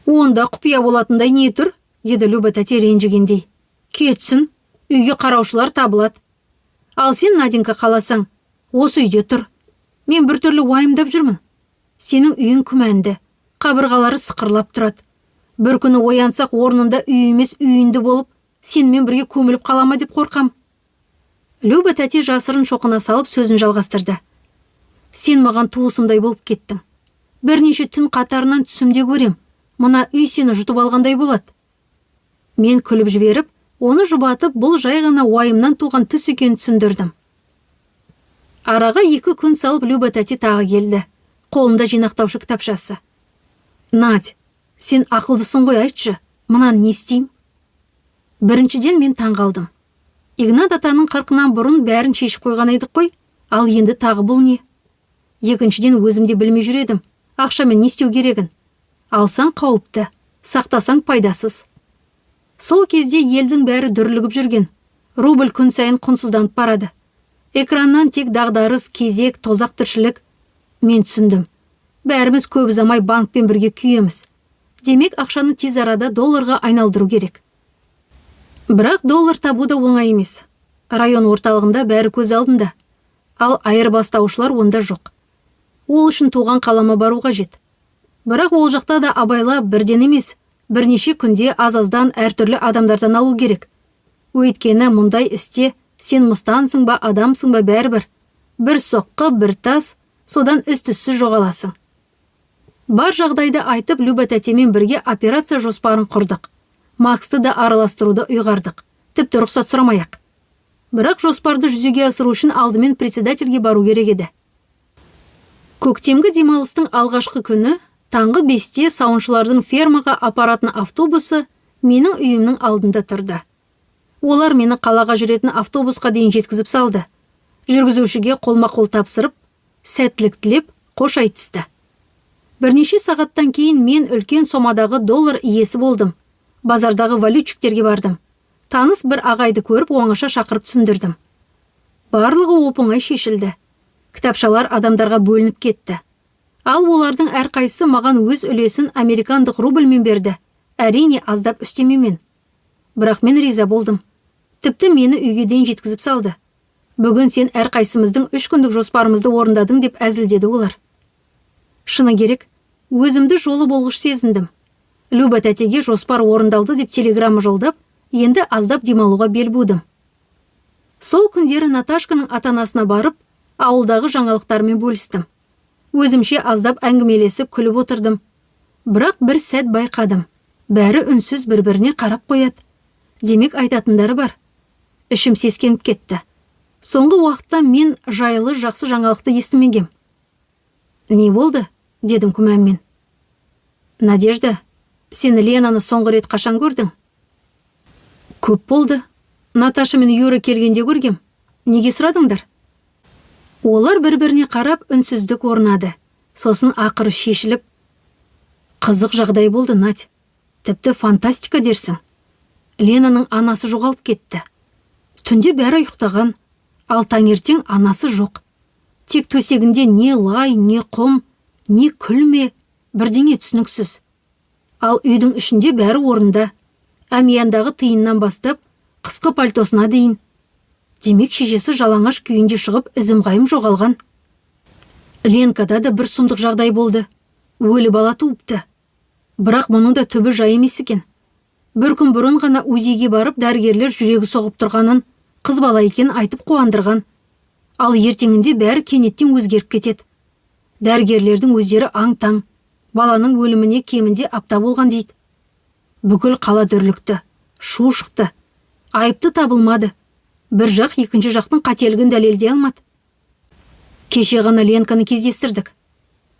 «Онда құпия болатындай не тұр?» деді Люба тәте ренжігендей. «Кетсін, үйге қараушылар табылады. Ал сен, Наденька, қаласаң, осы үйде тұр. Мен біртүрлі уайымдап жүрмін. Сенің үйің күмәнді, қабырғалары сықырлап тұрады. Бір күні оянсақ, орнында үй емес, үйінді болып, сенімен бірге көміліп қала ма деп қорқам». Люба тәте жасырын шоқына салып, сөзін жалғастырды: «Сен маған туысымдай болып кеттің. Бірнеше түн қатарынан түсімде көрем, мына үй сені жұтып алғандай болады». Мен күліп жіберіп, оны жұбатып, бұл жай ғана уайымнан туған түс екенін түсіндірдім. Араға 2 күн салып, Люба тәте тағы келді. Қолында жинақтаушы кітапшасы. «Надь, сен ақылдысың ғой, айтшы, мынаны не істеймін?» Біріншіден, мен таң қалдым. Игнат атаның 40-ынан бұрын бәрін шешіп қойған едік қой, ал енді тағы бұл не? Екіншіден, өзім де білмей жүр едім ақшамен не істеу керегін. Алсаң қауіпті, сақтасаң пайдасыз. Сол кезде елдің бәрі дүрлігіп жүрген. Рубль күн сайын құнсызданып барады. Экраннан тек дағдарыс, кезек, тозақ тіршілік. Мен түсіндім: бәріміз көп ұзамай банкпен бірге күйеміз. Демек, ақшаны тез арада долларға айналдыру керек. Бірақ доллар табу да оңай емес. Район орталығында бәрі көз алдында, ал айырбастаушылар онда жоқ. Ол үшін туған қалама бару қажет. Бірақ ол жақта да абайлап, бірден емес, бірнеше күнде аз-аздан әртүрлі адамдардан алу керек. Өйткені мұндай істе сен мыстансың ба, адамсың ба, бәрібір. Бір соққы, бір тас, содан із түзсіз жоғаласың. Бар жағдайды айтып, Люба тәтемен бірге операция жоспарын құрдық. Максты да араластыруды ұйғардық, тіпті рұқсат сұрамай ақ. Бірақ жоспарды жүзеге асыру үшін алдымен председательге бару керек еді. Көктемгі демалыстың алғашқы күні таңғы 5-те сауыншылардың фермаға апаратын автобусы менің үйімнің алдында тұрды. Олар мені қалаға жүретін автобусқа дейін жеткізіп салды. Жүргізушіге қолма-қол тапсырып, сәттілік тілеп, қош айтысты. Бірнеше сағаттан кейін мен үлкен сомадағы доллар иесі болдым. Базардағы валютчиктерге бардым. Таныс бір ағайды көріп, оңаша шақырып түсіндірдім. Барлығы оп оңай шешілді. Кітапшалар адамдарға бөлініп кетті. Ал олардың әрқайсысы маған өз үлесін американдық рубльмен берді, әрине, аздап үстемемен. Бірақ мен риза болдым. Тіпті мені үйге дейін жеткізіп салды. «Бүгін сен әрқайсымыздың 3 күндік жоспарымызды орындадың», – деп әзілдеді олар. Шыны керек, өзімді жолы болғыш сезіндім. Люба тәтеге жоспар орындалды деп телеграмма жолдап, енді аздап демалуға бел будым. Сол күндері Наташканың ата-анасына барып, ауылдағы жаңалықтармен бөлістім. Өзімше аздап әңгімелесіп күліп отырдым. Бірақ бір сәт байқадым. Бәрі үнсіз бір-біріне қарап қояды. Демек, айтатындары бар. Ішім сескеніп кетті. Соңғы уақытта мен жайлы жақсы жаңалықты естімегем. «Не болды?» – дедім күмәнмен. «Надежда, сен Ленаны соңғы рет қашан көрдің?» «Көп болды. Наташа мен Юра келгенде көргем. Неге сұрадыңдар?» Олар бір-біріне қарап, үнсіздік орнады. Сосын ақыры шешіліп: «Қызық жағдай болды, Надь. Тіпті фантастика дерсің. Ленаның анасы жоғалып кетті. Түнде бәрі ұйықтаған, ал таңертең анасы жоқ. Тек төсегінде не лай, не құм, не күлме, бірдеңе түсініксіз. Ал үйдің ішінде бәрі орнында. Әмияндағы тиыннан бастап, қысқы пальтосына дейін. Демек, шешесі жалаңаш күйінде шығып, ізім-ғайым жоғалған. Ленкада да бір сұмдық жағдай болды. Өлі бала туыпты. Бірақ мұның да түбі жай емес екен. Бір күн бұрын ғана УЗИге барып, дәрігерлер жүрегі соғып тұрғанын, қыз бала екенін айтып қуандырған. Ал ертеңінде бәрі кенеттен өзгеріп кетеді. Дәрігерлердің өздері аң-таң. Баланың өліміне кемінде апта болған дейді. Бүкіл қала дүрлікті, шу шықты. Айыпты табылмады. Бір жақ екінші жақтың қателігін дәлелдей алмады. Кеше ғана Ленканы кездестірдік.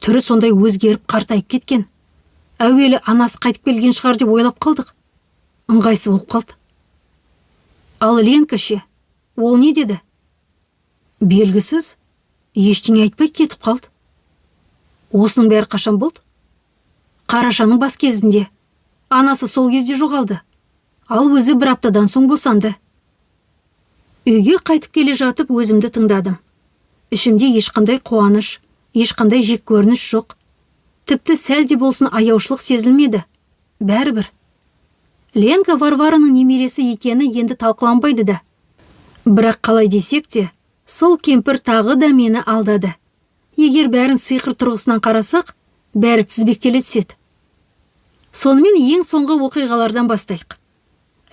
Түрі сондай өзгеріп, қартайып кеткен. Әуелі анасы қайтып келген шығар деп ойлап қалдық. Ыңғайсыз болып қалды. Ал Ленка ше? Ол не деді?» «Белгісіз. Ештеңе айтпай кетіп қалды». «Осының бәрі қашан болды?» «Қарашаның бас кезінде. Анасы сол кезде жоғалды. Ал өзі бір аптадан соң босанды». Үйге қайтып келе жатып, өзімді тыңдадым. Ішімде ешқандай қуаныш, ешқандай жек көрініш жоқ. Тіпті сәл де болсын аяушылық сезілмеді. Бәрібір. Ленка Варвараның немересі екені енді талқыланбайды да. Бірақ қалай десек те, сол кемпір тағы да мені алдады. Егер бәрін сиқыр тұрғысынан қарасақ, бәрі тізбектеле түседі. Сонымен, ең соңғы оқиғалардан бастайық.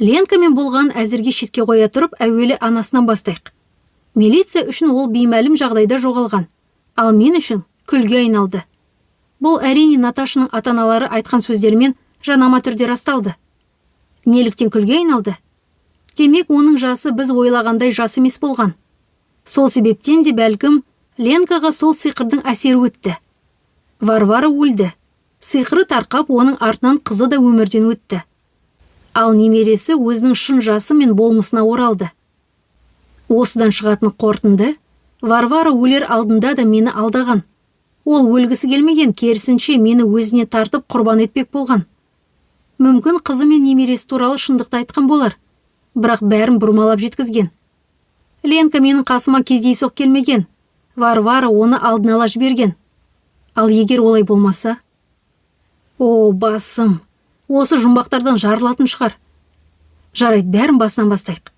Ленкамен болған әзірге шетке қоя тұрып, әуелі анасынан бастайық. Милиция үшін ол беймәлім жағдайда жоғалған, ал мен үшін күлге айналды. Бұл, әрине, Наташаның ата-аналары айтқан сөздермен жанама түрде расталды. Неліктен күлге айналды? Демек, оның жасы біз ойлағандай жас емес болған. Сол себептен де, бәлкім, Ленкаға сол сиқырдың әсері өтті. Варвара өлді. Сиқыры тарқап, оның артынан қызы да өмірден өтті. Ал немересі өзінің шын жасы мен болмысына оралды. Осыдан шығатын қорытынды: Варвара өлер алдында да мені алдаған. Ол өлгісі келмеген, керісінше, мені өзіне тартып, құрбан етпек болған. Мүмкін, қызы мен немересі туралы шындықты айтқан болар, бірақ бәрін бұрмалап жеткізген. Ленка менің қасыма кездейсоқ келмеген. Варвара оны алдын ала жіберген. Ал егер олай болмаса? О, басым! Осы жұмбақтардан жарылатын шығар. Жарайды, бәрін басынан бастайық.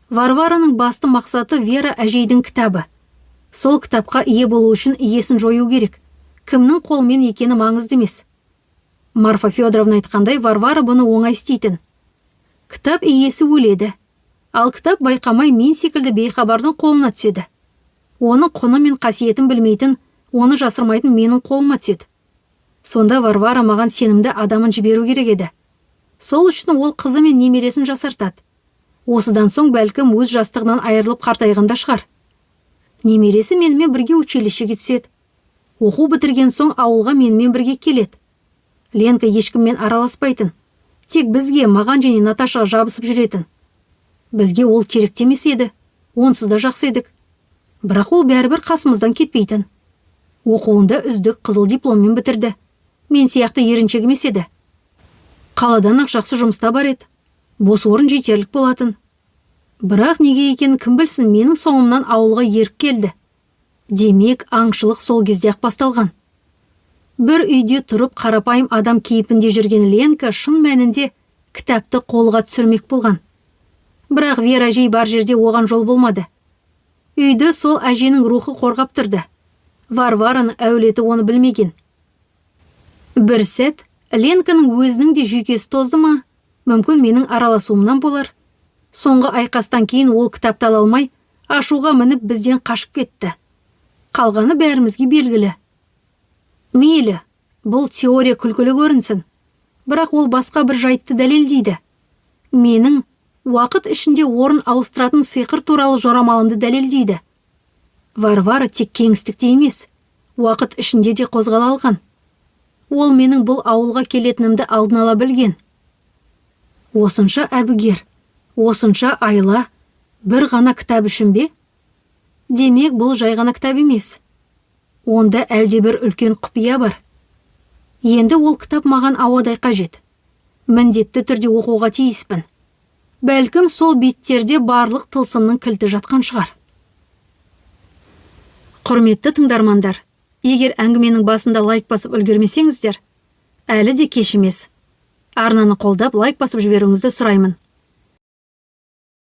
Варвараның басты мақсаты – Вера әжейдің кітабы. Сол кітапқа ие болу үшін иесін жою керек. Кімнің қолымен екені маңызды емес. Марфа Федоровна айтқандай, Варвара бұны оңай істейтін. Кітап иесі өледі. Ал кітап байқамай мен секілді бейхабардың қолына түседі. Оның құны мен қасиетін білмейтін, оны жасырмайтын менің қолыма түседі. Сонда Варвара маған сенімді адамын жіберу керек еді. Сол үшін ол қызы мен немересін жасартады. Осыдан соң, бәлкім, өз жастығынан айырылып, қартайған да шығар. Немересі менімен бірге училищеге түседі. Оқу бітірген соң ауылға менімен бірге келеді. Ленка ешкіммен араласпайтын. Тек бізге, маған және Наташаға жабысып жүретін. Бізге ол керек те емес еді. Онсыз да жақсы едік. Бірақ ол бәрібір қасымыздан кетпейтін. Оқуында үздік, қызыл дипломмен бітірді. Мен сияқты еріншек емес еді. Қаладан ақ жақсы жұмыста бар еді. Бос орын жетерлік болатын. Бірақ неге екенін кім білсін, менің соңымнан ауылға еріп келді. Демек, аңшылық сол кезде ақ басталған. Бір үйде тұрып, қарапайым адам кейпінде жүрген Ленка шын мәнінде кітапты қолға түсірмек болған. Бірақ Вера әжей бар жерде оған жол болмады. Үйді сол әженің рухы қорғап тұрды. Варвараның әулеті оны білмеген. Бір сәт Ленканың өзінің де жүйкесі тозды ма, мүмкін, менің араласуымнан болар. Соңғы айқастан кейін ол кітапты ала алмай, ашуға мініп, бізден қашып кетті. Қалғаны бәрімізге белгілі. Мейлі, бұл теория күлкілі көрінсін, бірақ ол басқа бір жайтты дәлелдейді. Менің уақыт ішінде орын ауыстыратын сиқыр туралы жорамалымды дәлелдейді. Варвара тек кеңістікте емес, уақыт ішінде де қозғала алған. Ол менің бұл ауылға келетінімді алдын ала білген. Осынша әбігер, осынша айла бір ғана кітап үшін бе? Демек, бұл жай ғана кітап емес, онда әлдебір үлкен құпия бар. Енді ол кітап маған ауадай қажет. Міндетті түрде оқуға тиіспін. Бәлкім, сол беттерде барлық тылсымның кілті жатқан шығар. Құрметті тыңдармандар, егер әңгіменің басында лайк басып үлгермесеңіздер, әлі де кеш емес. Арнаны қолдап, лайк басып жіберуіңізді сұраймын.